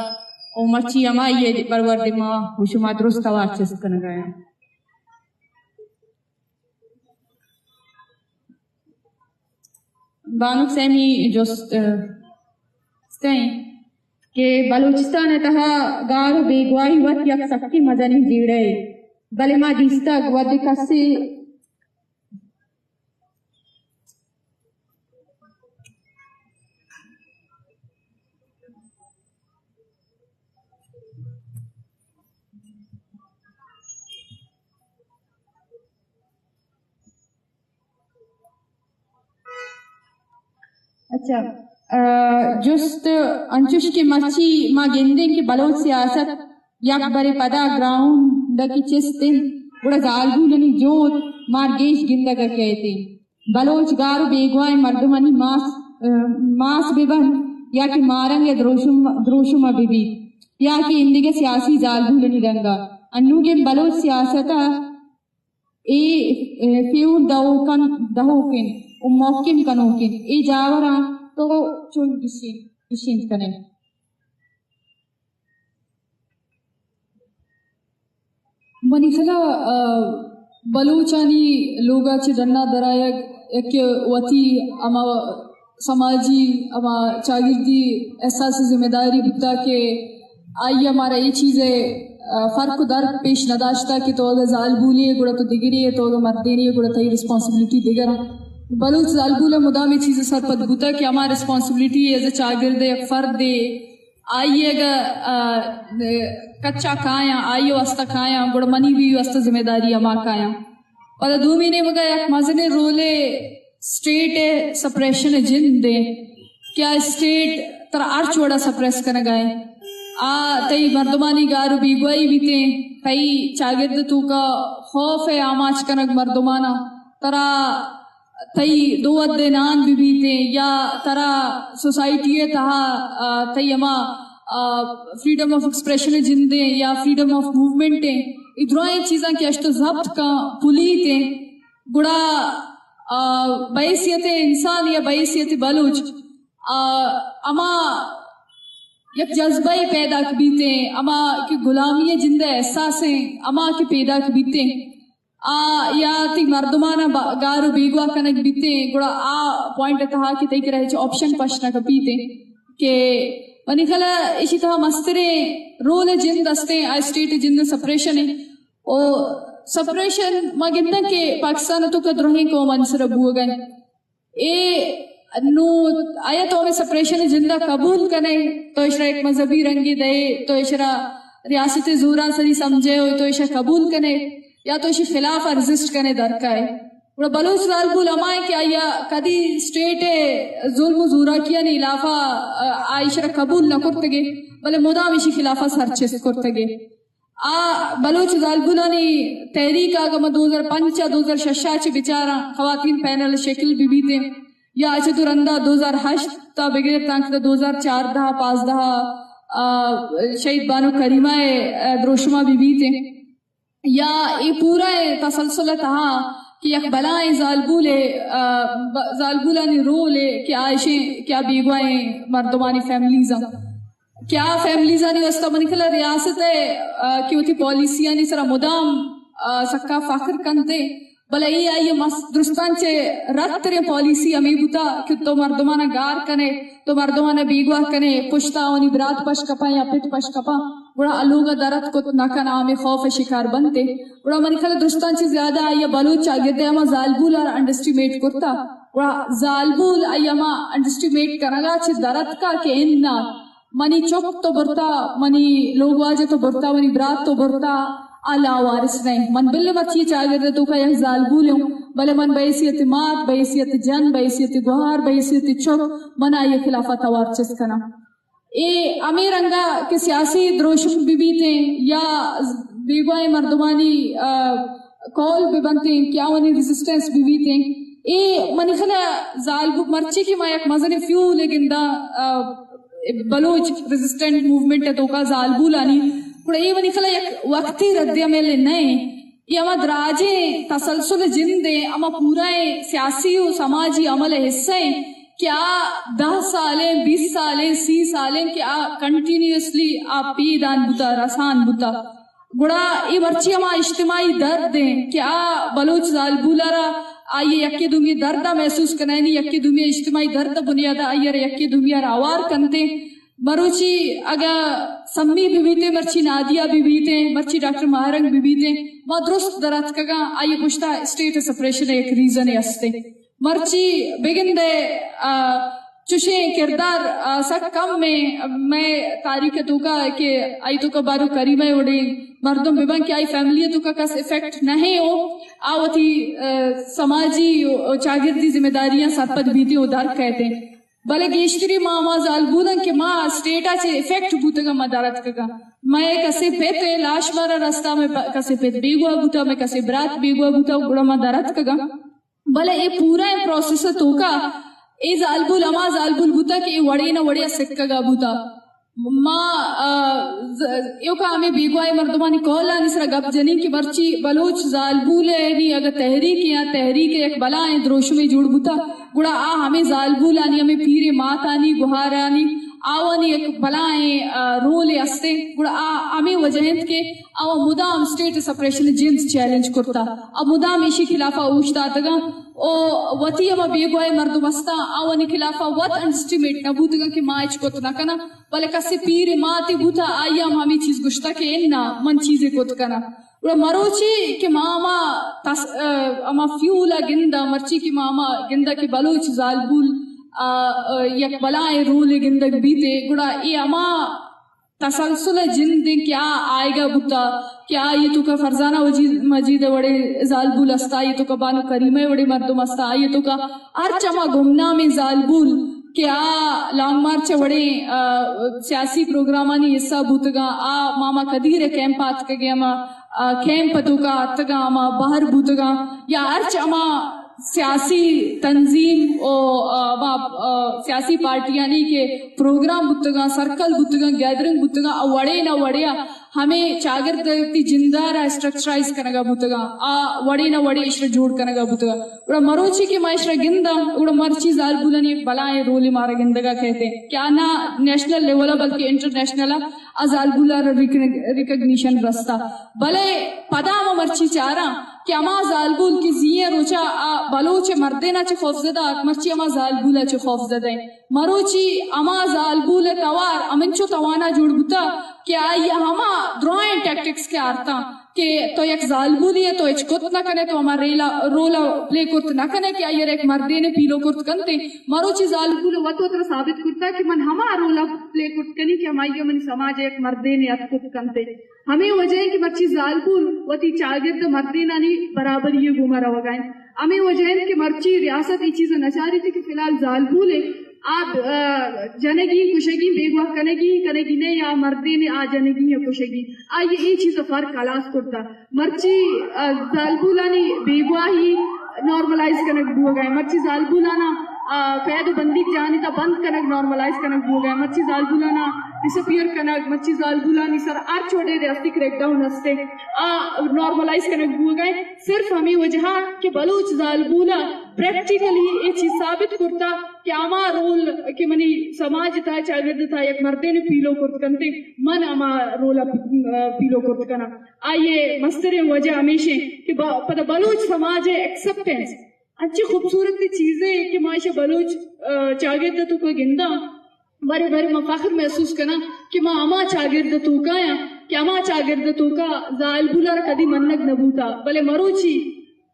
و مرچی ہمائی ءِ برورد ءَ ما و شما درست توار چست کنگ ءَ ایں۔ بانک سیمی جست، ءَ، است ایں کہ بلوچستان ءِ تہا گار و بیگواہی وت یک سکیں مزنیں جیڑہ ئے، بلے ما دیستگ وھدے کسے اچھا، آ، جست انچوش کہ مرچی ما گندیں کہ بلوچ سیاست یک برے پدا گراؤنڈ ءَ کہ چست انت، گڑا زالبولانی جہد مار گیش گندگ ءَ کئیت انت۔ بلوچ گار و بیگواہیں مردمانی ماس، ماس بہ بنت یا کہ مارنگ ءِ دروشم، دروشم ءَ بہ بیت یا کہ ایندگہ سیاسی زالبولانی رنگ ءَ۔ انوگیں بلوچ سیاست ءَ اے، اے، فیور دئوک انت، دئوک انت و محکم کنوک انت۔ اے جاوراں تو چون گشین-، گشینت کنئے؟ منی خیال ءَ، آ، بلوچانی لوگ ءَ چہ ڈن ءَ درآیگ یک وتی ہما سماجی، ہما چاگردی احساس ذمہ داری بوتا کہ آئی ءَ مارا اے چیز ءِ، آ، فرق و درک پیش نہ داشتا کہ تو اگہ زالبولے ئے گڑا تو دگرے ئے، تو اگہ مردینے ئے گڑا تئی ریسپانسبلٹی دگر انت۔ بلوچ زالبول ءَ مدام اے چیز ءَ سرپد بوتا کہ ہما ریسپانسبلٹی ایز اے چاگرد ءِ یک فردے، آئی ءَ اگہ، آ، کچا کایاں، آئی ءِ واسطہ کایاں، گڑا منی بھی واسطہ ذمہ داری ہما کایاں۔ پدا دومی نیمگ ءَ یک مزنیں رولے اسٹیٹ ءِ سپریشن ءِ جند انت کہ آ اسٹیٹ ترا ہرچ وڑا سپریس کنگ ءَ انت۔ آ تئی مردمانی گار و بیگواہی بیتیں، تئی چاگرد ءِ توکا خوف ءِ آماچ کنگ مردماناں، ترا تئی دو وھد ءِ نان بہ بیتیں یا ترا سوسائٹی ءِ تہا، آ، تئی ہما، آ، فریڈم آف ایکسپریشن ءِ جندیں یا فریڈم آف موومنٹ ایں، اے درائیں چیزاں کہ اشت و ضبط کن پلیتیں، گڑا، آ، بحیثیت انسان یا بحیثیت بلوچ، آ، ہما یک جذبہ پیداک بیتیں، ہما کہ غلامی ءِ جند ءِ احساسیں، ہما کہ پیداک بیتیں، آ یا تئی مردماناں با-، گار و بیگواہ کنگ بیتیں، گڑا آ پوائنٹ ءِ تہا کہ تئی کرا ہچ آپشن پش نہ کپیتیں کہ منی خیال ءَ ایشی تہا مستریں رول ءِ جند استیں، آ اسٹیٹ ءِ جند ءِ سپریشن ءِ۔ او سپریشن ما گنداں کہ پاکستان ءِ توکا درہیں قومانی سرا بوگ ءَ انت۔ اے نوں آیا تو ہمے سپریشن ءِ جند ءَ قبول کنئے، تو ایشرا یک مذہبی رنگے دئے، تو ایشرا ریاست ءِ زورانسری سمجھئے و تو ایشرا قبول کنئے یا تو ایشی خلاف ءَ ریزسٹ کنئے در کائے۔ گڑا بلوچ زالبول ہما ایں کہ آیا کدی اسٹیٹ ءِ ظلم و زوراکیانی خلاف ءَ، آ، ایشرا قبول نہ کرتگے، بلے مدام ایشی خلاف ءَ سرچست کرتگے۔ آ بلوچ زالبولانی تحریک ءَ اگاں ما دو ہزار پنچ ءَ دو ہزار شش ءَ چہ بچاراں، خواتین پینل ءِ شکل بہ بیتیں یا چہ تو رندا دو ہزار ہشت تا بگر تانکہ دو ہزار چاردہ پانزدہ ءَ، آ، شہید بانو کریمہ ءِ، آ، دروشم ءَ بہ بیتیں یا اے پورا ءِ تسلسل ءِ تہا کہ یک بلاہیں زالبولے، آ، ب-، زالبولانی رولے کہ آ ایشیں کہ آ بیگواہیں مردمانی فیملیز انت۔ کہ آ فیملیزانی واستہ منی خیال ءَ ریاست ءِ، آ، کہ وتی پالیسیانی سرا مدام، آ، سکا فخر کنت، بلے اے آئی ءِ مس-، درستاں چہ رد تریں پالیسی ہمے بوتا کہ تو مردماناں گار کنے، تو مردماناں بیگواہ کنے، پشتا آوانی برات پش کپاں یا پت پش کپاں، گڑا آ لوگ ءَ در اتک کت نہ کن، آ ہمے خوف ءِ شکار بنت۔ گڑا منی خیال ءَ درستاں چہ زیادہ آئی ءَ بلوچ چاگرد ءِ ہما زالبول ءَ را انڈرسٹیمیٹ کرتا۔ گڑا زالبول آئی ءَ ہما انڈرسٹیمیٹ کنگ ءَ چہ در اتکا کہ اناں منی چک تو برتا، منی لوگواجہ تو برتا، منی برات تو برتا، آ لاوارث نہ انت۔ من بلے مرچی چاگرد ءِ توکا یک زالبولے اوں، بلے من بحیثیت مات، بحیثیت جن، بحیثیت گوہار، بحیثیت چک، من آئی ءِ خلاف ءَ توار چست کناں۔ اے ہمے رنگ ءَ کہ سیاسی دروشم بہ بیتیں یا بیگواہیں مردمانی، آ، کال بہ بنتیں کہ آوانی ریزسٹنس بہ بیتیں، اے منی خیال ءَ زالبول مرچی کہ ما یک مزنیں فیولے گنداں، آ، بلوچ ریزسٹنٹ موومنٹ ءِ توکا زالبولانی، گڑا اے منی خیال ءَ یک وقتی رد عملے نہ انت۔ اے ہما دراجیں تسلسل جندیں، ہما پورائیں سیاسی و سماجی عمل ءِ حصہ انت کہ آ دہ سالیں، بیست سالیں، سی سالیں کہ آ کنٹینیوسلی آ پیدان بوتا، رسان بوتا۔ گڑا اے مرچی ہما اجتماعی درد انت کہ آ بلوچ زالبول ءَ را آئی ءَ یکے دومی درد ءَ محسوس کنائینی، یکے دومی اجتماعی درد ءِ بنیاد ءَ آئی ءَ را یکے دومی ءَ را ہوار کنتیں۔ مروچی اگاں سمی بہ بیتیں، مرچی نادیہ بہ بیتیں، مرچی ڈاکٹر ماہرنگ بہ بیتیں، ما درست در اتکگاں، آئی ءِ پشتا اسٹیٹ سپریشن ءِ یک ریزنے ہستیں۔ مرچی بگندئے، آ، چشیں کردار، آ، سک کم ایں مئے تاریخ ءِ توکا کہ آئی توکا بانو کریمہ ءِ وڑیں مردم بہ بنت کہ آئی فیملی ءِ توکا کس افیکٹ نہ ایں و آ وتی، آ، سماجی و چاگردی ذمہ داریاں سرپد بیتیں و در کئیتیں۔ بلے گیشتری ما ہما زالبولاں کہ ما اسٹیٹ ءَ چہ افیکٹ بوتگاں، ما در اتکگاں۔ مئے کسے پت ءِ لاش مارا رستا، مئے پ-، کسے پت بیگواہ بوتا، مئے کسے برات بیگواہ بوتا، گڑا ما در اتکگاں۔ بلے اے پورا اے پروسیس ءِ توکا اے زالبول ہما زالبول بوتا کہ اے وڑے نہ وڑے ءَ سکگا بوتا۔ ما، آ، ز-، ایوکا ہمے بیگواہ مردمانی کولانی سرا گپ جنیں کہ مرچی بلوچ زالبولانی اگہ تحریک یا تحریک یک بلائیں دروشمے جوڑ بوتا، گڑا آ ہمے زالبولانی، ہمے پیریں ماتانی، گہارانی، آوانی یک بلائیں، آ، رولے استیں۔ گڑا آ ہمے وجہ انت کہ آواں مدام اسٹیٹ سپریشن جنز چیلنج کرتا۔ آ مدام ایشی خلافا اوشتاتگاں۔ او وتی ہما بیگواہ مردم استاں، آوانی خلافا وت انڈرسٹیمیٹ نہ بوتگاں کہ ما ہچ کت نہ کناں۔ بلے کسے پیر ماتے بوتا، آئی ہم ہمے چیز گوشتا کہ انا، من چیزے کت کناں۔ گڑا مروچی کہ ما ہما تس-، آ، ہما فیول ءَ گندا، مرچی کہ ما ہما گندا کہ بلوچ زالبول، آ، آ، یک بلائیں رولے گندگ بیتے، گڑا اے ہما تسلسل ءِ جند انت کہ آ آئیگا بوتا، کہ آئی توکا فرزانہ وجی-، مجید ءِ وڑیں زالبول استا، آئی توکا بانو کریمہ ءِ وڑیں مردم استا، آئی توکا ہرچ ہما گمنامیں زالبول کہ آ لانگ مارچ ءِ وڑیں، آ، سیاسی پروگرامانی حصہ بوتگاں، آ ماما قدیر ءِ کیمپ آتکگیں، ہما، آ، کیمپ ءِ توکا آتکگاں، ہما بہر بوتگاں، یا ہرچ ہما سیاسی تنظیم و، آ، ہما، آ، سیاسی پارٹیانی کہ پروگرام بوتگاں، سرکل بوتگاں، گیدرنگ بوتگاں، آ وڑے نہ وڑے ءَ ہمے چاگرد ءِ وتی جندار ءَ اسٹرکچرائز کنگا بوتگاں، آ وڑے نہ وڑے اشرا جوڑ کنگا بوتگاں۔ گڑا مروچی کہ ما اشرا گنداں، گڑا مرچی زالبولانی یک بلائیں رولے مارا گندگا کئیت کہ آ نہ نیشنل لیول ءَ بلکہ انٹرنیشنل ءَ آ زالبولا را ریکگنیشن رستا۔ بلے پدا ما مرچی چاراں کہ ہما زالبول کہ زی ئیں روچا آ بلوچ مردینا چہ خوف زدہ ات، مرچی ہما زالبولا چہ خوف زدہ انت۔ مروچی ہما زالبول ءِ توار ہمنچو توانا جوڑ بوتا کہ آئی ءَ ہما درائیں ٹیکٹکس کہ آرتاں کہ تو یک زالبولے ئے، تو ہچ کت نہ کنے، تو ہما ریلا، رولا پلے کرت نہ کنے کہ آئی ءَ یک مردینے پیلو کرت کنتے۔ مروچی زالبول ءَ وت وترا ثابت کرتا کہ من ہما رولا پلے کرت کنی کہ ہمائی ءَ منی سماج ءَ یک مردینے اتک کت کنتے۔ ہمے وجہ انت کہ مرچی زالبول وتی چاگرد ءِ مردینانی برابری ءِ گوما روگا انت۔ ہمے وجہ انت کہ مرچی ریاست اے چیز ءَ نچاریت کہ فی الحال زالبول ءِ آ، آ، جنگی، کشگی، بیگواہ کنگی، کنگی نہ یا مردین آ جنگی یا کشگی۔ آئی ءَ اے چیز ءَ فرق ہلاس کرتا۔ مرچی، آ، زالبولانی بیگواہی نارملائز کنگ بوگا انت۔ مرچی زالبولانا، آ، قید و بندیگ جہانی تا بند کنگ نارملائز کنگ بوگا انت۔ مرچی زالبولانا ڈسپیئر کنگ، مرچی زالبولانی سر ہرچ وڑے ریاستی کریک ڈاؤن ہستے، آ نارملائز کنگ بوگا انت۔ صرف ہمے وجہ کہ بلوچ زالبولا پریکٹیکلی اے چیز ثابت کرتا کہ ہما رول کہ منی سماج تا، چاگرد تا یک مردین پیلو کرت کنتے، من ہما رول ءَ پیلو کرت کناں۔ آئی ءِ مستریں وجہ ہمیش انت کہ با-، پدا بلوچ سماج ءِ ایکسپٹنس انچیں خوبصورت چیزے کہ ما ایشاں بلوچ، آ، چاگرد ءِ توکا گنداں، برے برے ما فخر محسوس کناں کہ ما ہما چاگرد ءِ توکا آں کہ ہما چاگرد ءِ توکا زالبول ءَ را کدی منگ نہ بوتا، بلے مروچی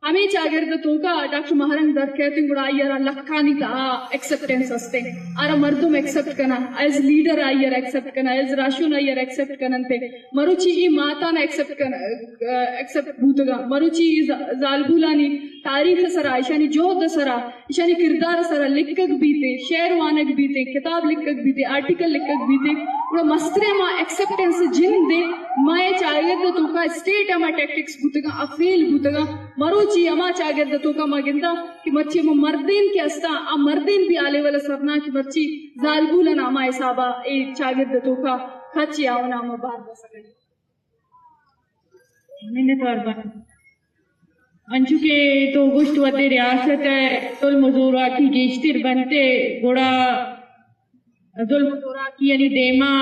ہمے چاگرد ءِ توکا ڈاکٹر ماہ رنگ در کیت انت، گڑا آئی ءَ را لکھانی تہا ایکسپٹنس ہست انت، آ را مردم ایکسپٹ کناں، ایز لیڈر آئی ءَ را ایکسپٹ کناں، ایز راہشون آئی ءَ را ایکسپٹ کننت۔ مروچی اے ماتان ایکسپٹ کن-، ایکسپٹ بوتگاں، مروچی اے ز-، زالبولانی تاریخ ءِ سرا، ایشانی جہد ءِ سرا، ایشانی کردار ءِ سرا لکھگ بیت، شعر وانگ بیت، کتاب لکھگ بیت، آرٹیکل لکھگ بیت، گڑا مستریں ہما ایکسپٹنس جند ءِ مئے چاگرد ءِ توکا اسٹیٹ ءِ ہما ٹیکٹکس بوتگاں، آ فیل بوتگاں۔ مروچی ہما چاگرد ءِ توکا ما گنداں کہ مرچی ہما مردین کہ استاں، آ مردین بھی آ لیول ءَ سر نہ کہ مرچی زالبول ءِ نام ءِ حساب ءَ اے چاگرد ءِ توکا کچ یا نام ءِ بار رسگ ءَ انت۔ منتوار بات۔ انچو کہ تو گوشت، وھدے ریاست ءِ ظلم ءُ زوراکی گیشتر بنت، گڑا ظلم ءُ زوراکی یعنی دیما،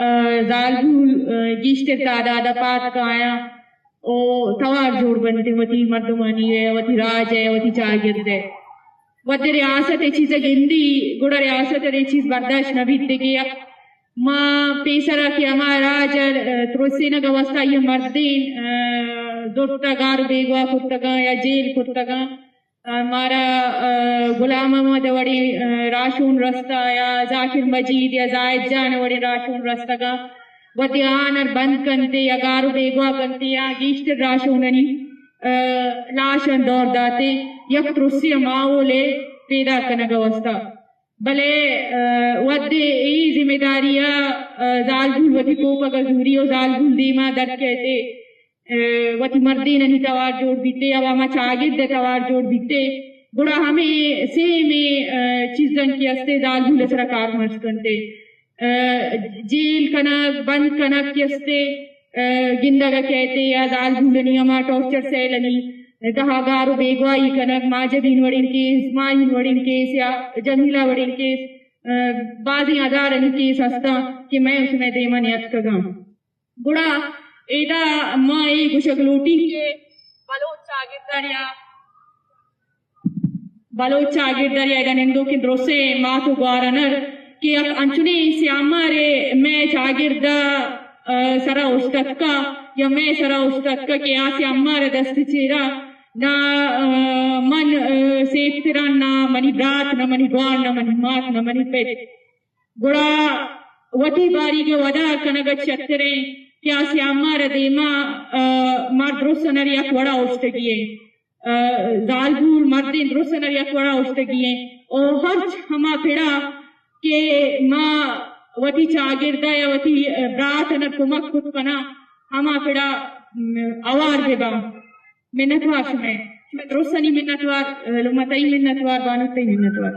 آ، زالبول، آ، گیشتر تعداد ءَ پاد کایاں ءُ توار جوڑ بنت وتی مردمانی ءُ وتی راج ءِ، وتی چاگرد ءِ۔ وھدے ریاست اے چیز ءَ گندی، گڑا ریاست ءَ اے چیز برداشت نہ بیت کہ یک ما پیسرا کہ ہما راج ءَ، آ، ترسینگ ءِ واستہ آئی ءِ مردین، آ، زرتہ گار ءُ بیگواہ کرتگاں یا جیل کرتگاں۔ آ، مارا، آ، غلام محمد ءِ وڑیں، آ، راہشون رستہ یا ذاکر مجید یا زاہد جان ءِ وڑیں راہشون رستگاں۔ وھدے آہان ءَ بند کنت یا گار ءُ بیگواہ کنت یا گیشتر راہشونانی، آ، لاش آں دور دات یک ترسی ءِ ماحولے پیدا کنگ ءِ واستہ۔ بلے، ء، وھدے اے ذمہ داری ء، ء، زالبول وتی کوپگ ء زوری و زالبول دیما در کئیت ء، ء، وتی مردینانی توار جوڑ بیت ء، عوام ء چاگرد ء توار جوڑ بیت ء، گڑا ہمے سیمیں، ء، چیزاں کہ است ء زالبول ء سرا کارمرز کنت ء، ء، جیل کنگ، بند کنگ کہ است ء، ء، گندگ ء کئیت ء یا زالبولانی ہما ٹارچر سیلانی تہا گار و بیگواہی کنگ، ماجدین وڑیں کیس، ماہین وڑیں کیس یا جمیلہ وڑیں کیس، ء، بازیں ہزارانی کیس ہستاں کہ مئے و شمئے دیما نیاتکگاں۔ گڑا ادا ما اے گوشگ لوٹیں کہ بلوچ چاگرداریا بلوچ چاگرد ء اگاں نندوکیں درسیں مات و گوارنر کہ یک انچنیں سیامارے مئے چاگرد ء، ء، سرا اوشتاتکا یا مئے سرا اوشتاتکا کہ آ سیامار ء دست چیرا نہ، ء، من، ء، سیپتران، نہ منی برات، نہ منی گوار، نہ منی مات، نہ منی پت۔ گڑا وتی باریگ ء ودار کنگ ء چتریں کہ آ سیامار ء دیما، ء، مار درست انر یک وڑا اوشتگی ایں۔ ء، زالبول مردین درست انر یک وڑا اوشتگی ایں۔ او ہرچ ہما پڑا کہ ما وتی چاگرد ء یا وتی برات انر کمک کت کناں، ہما پڑا، م، اوار بباں۔ منتوار شمئے۔ شمئے درستانی منتوار، ء، لمہ تئی منتوار، بانک تئی منتوار۔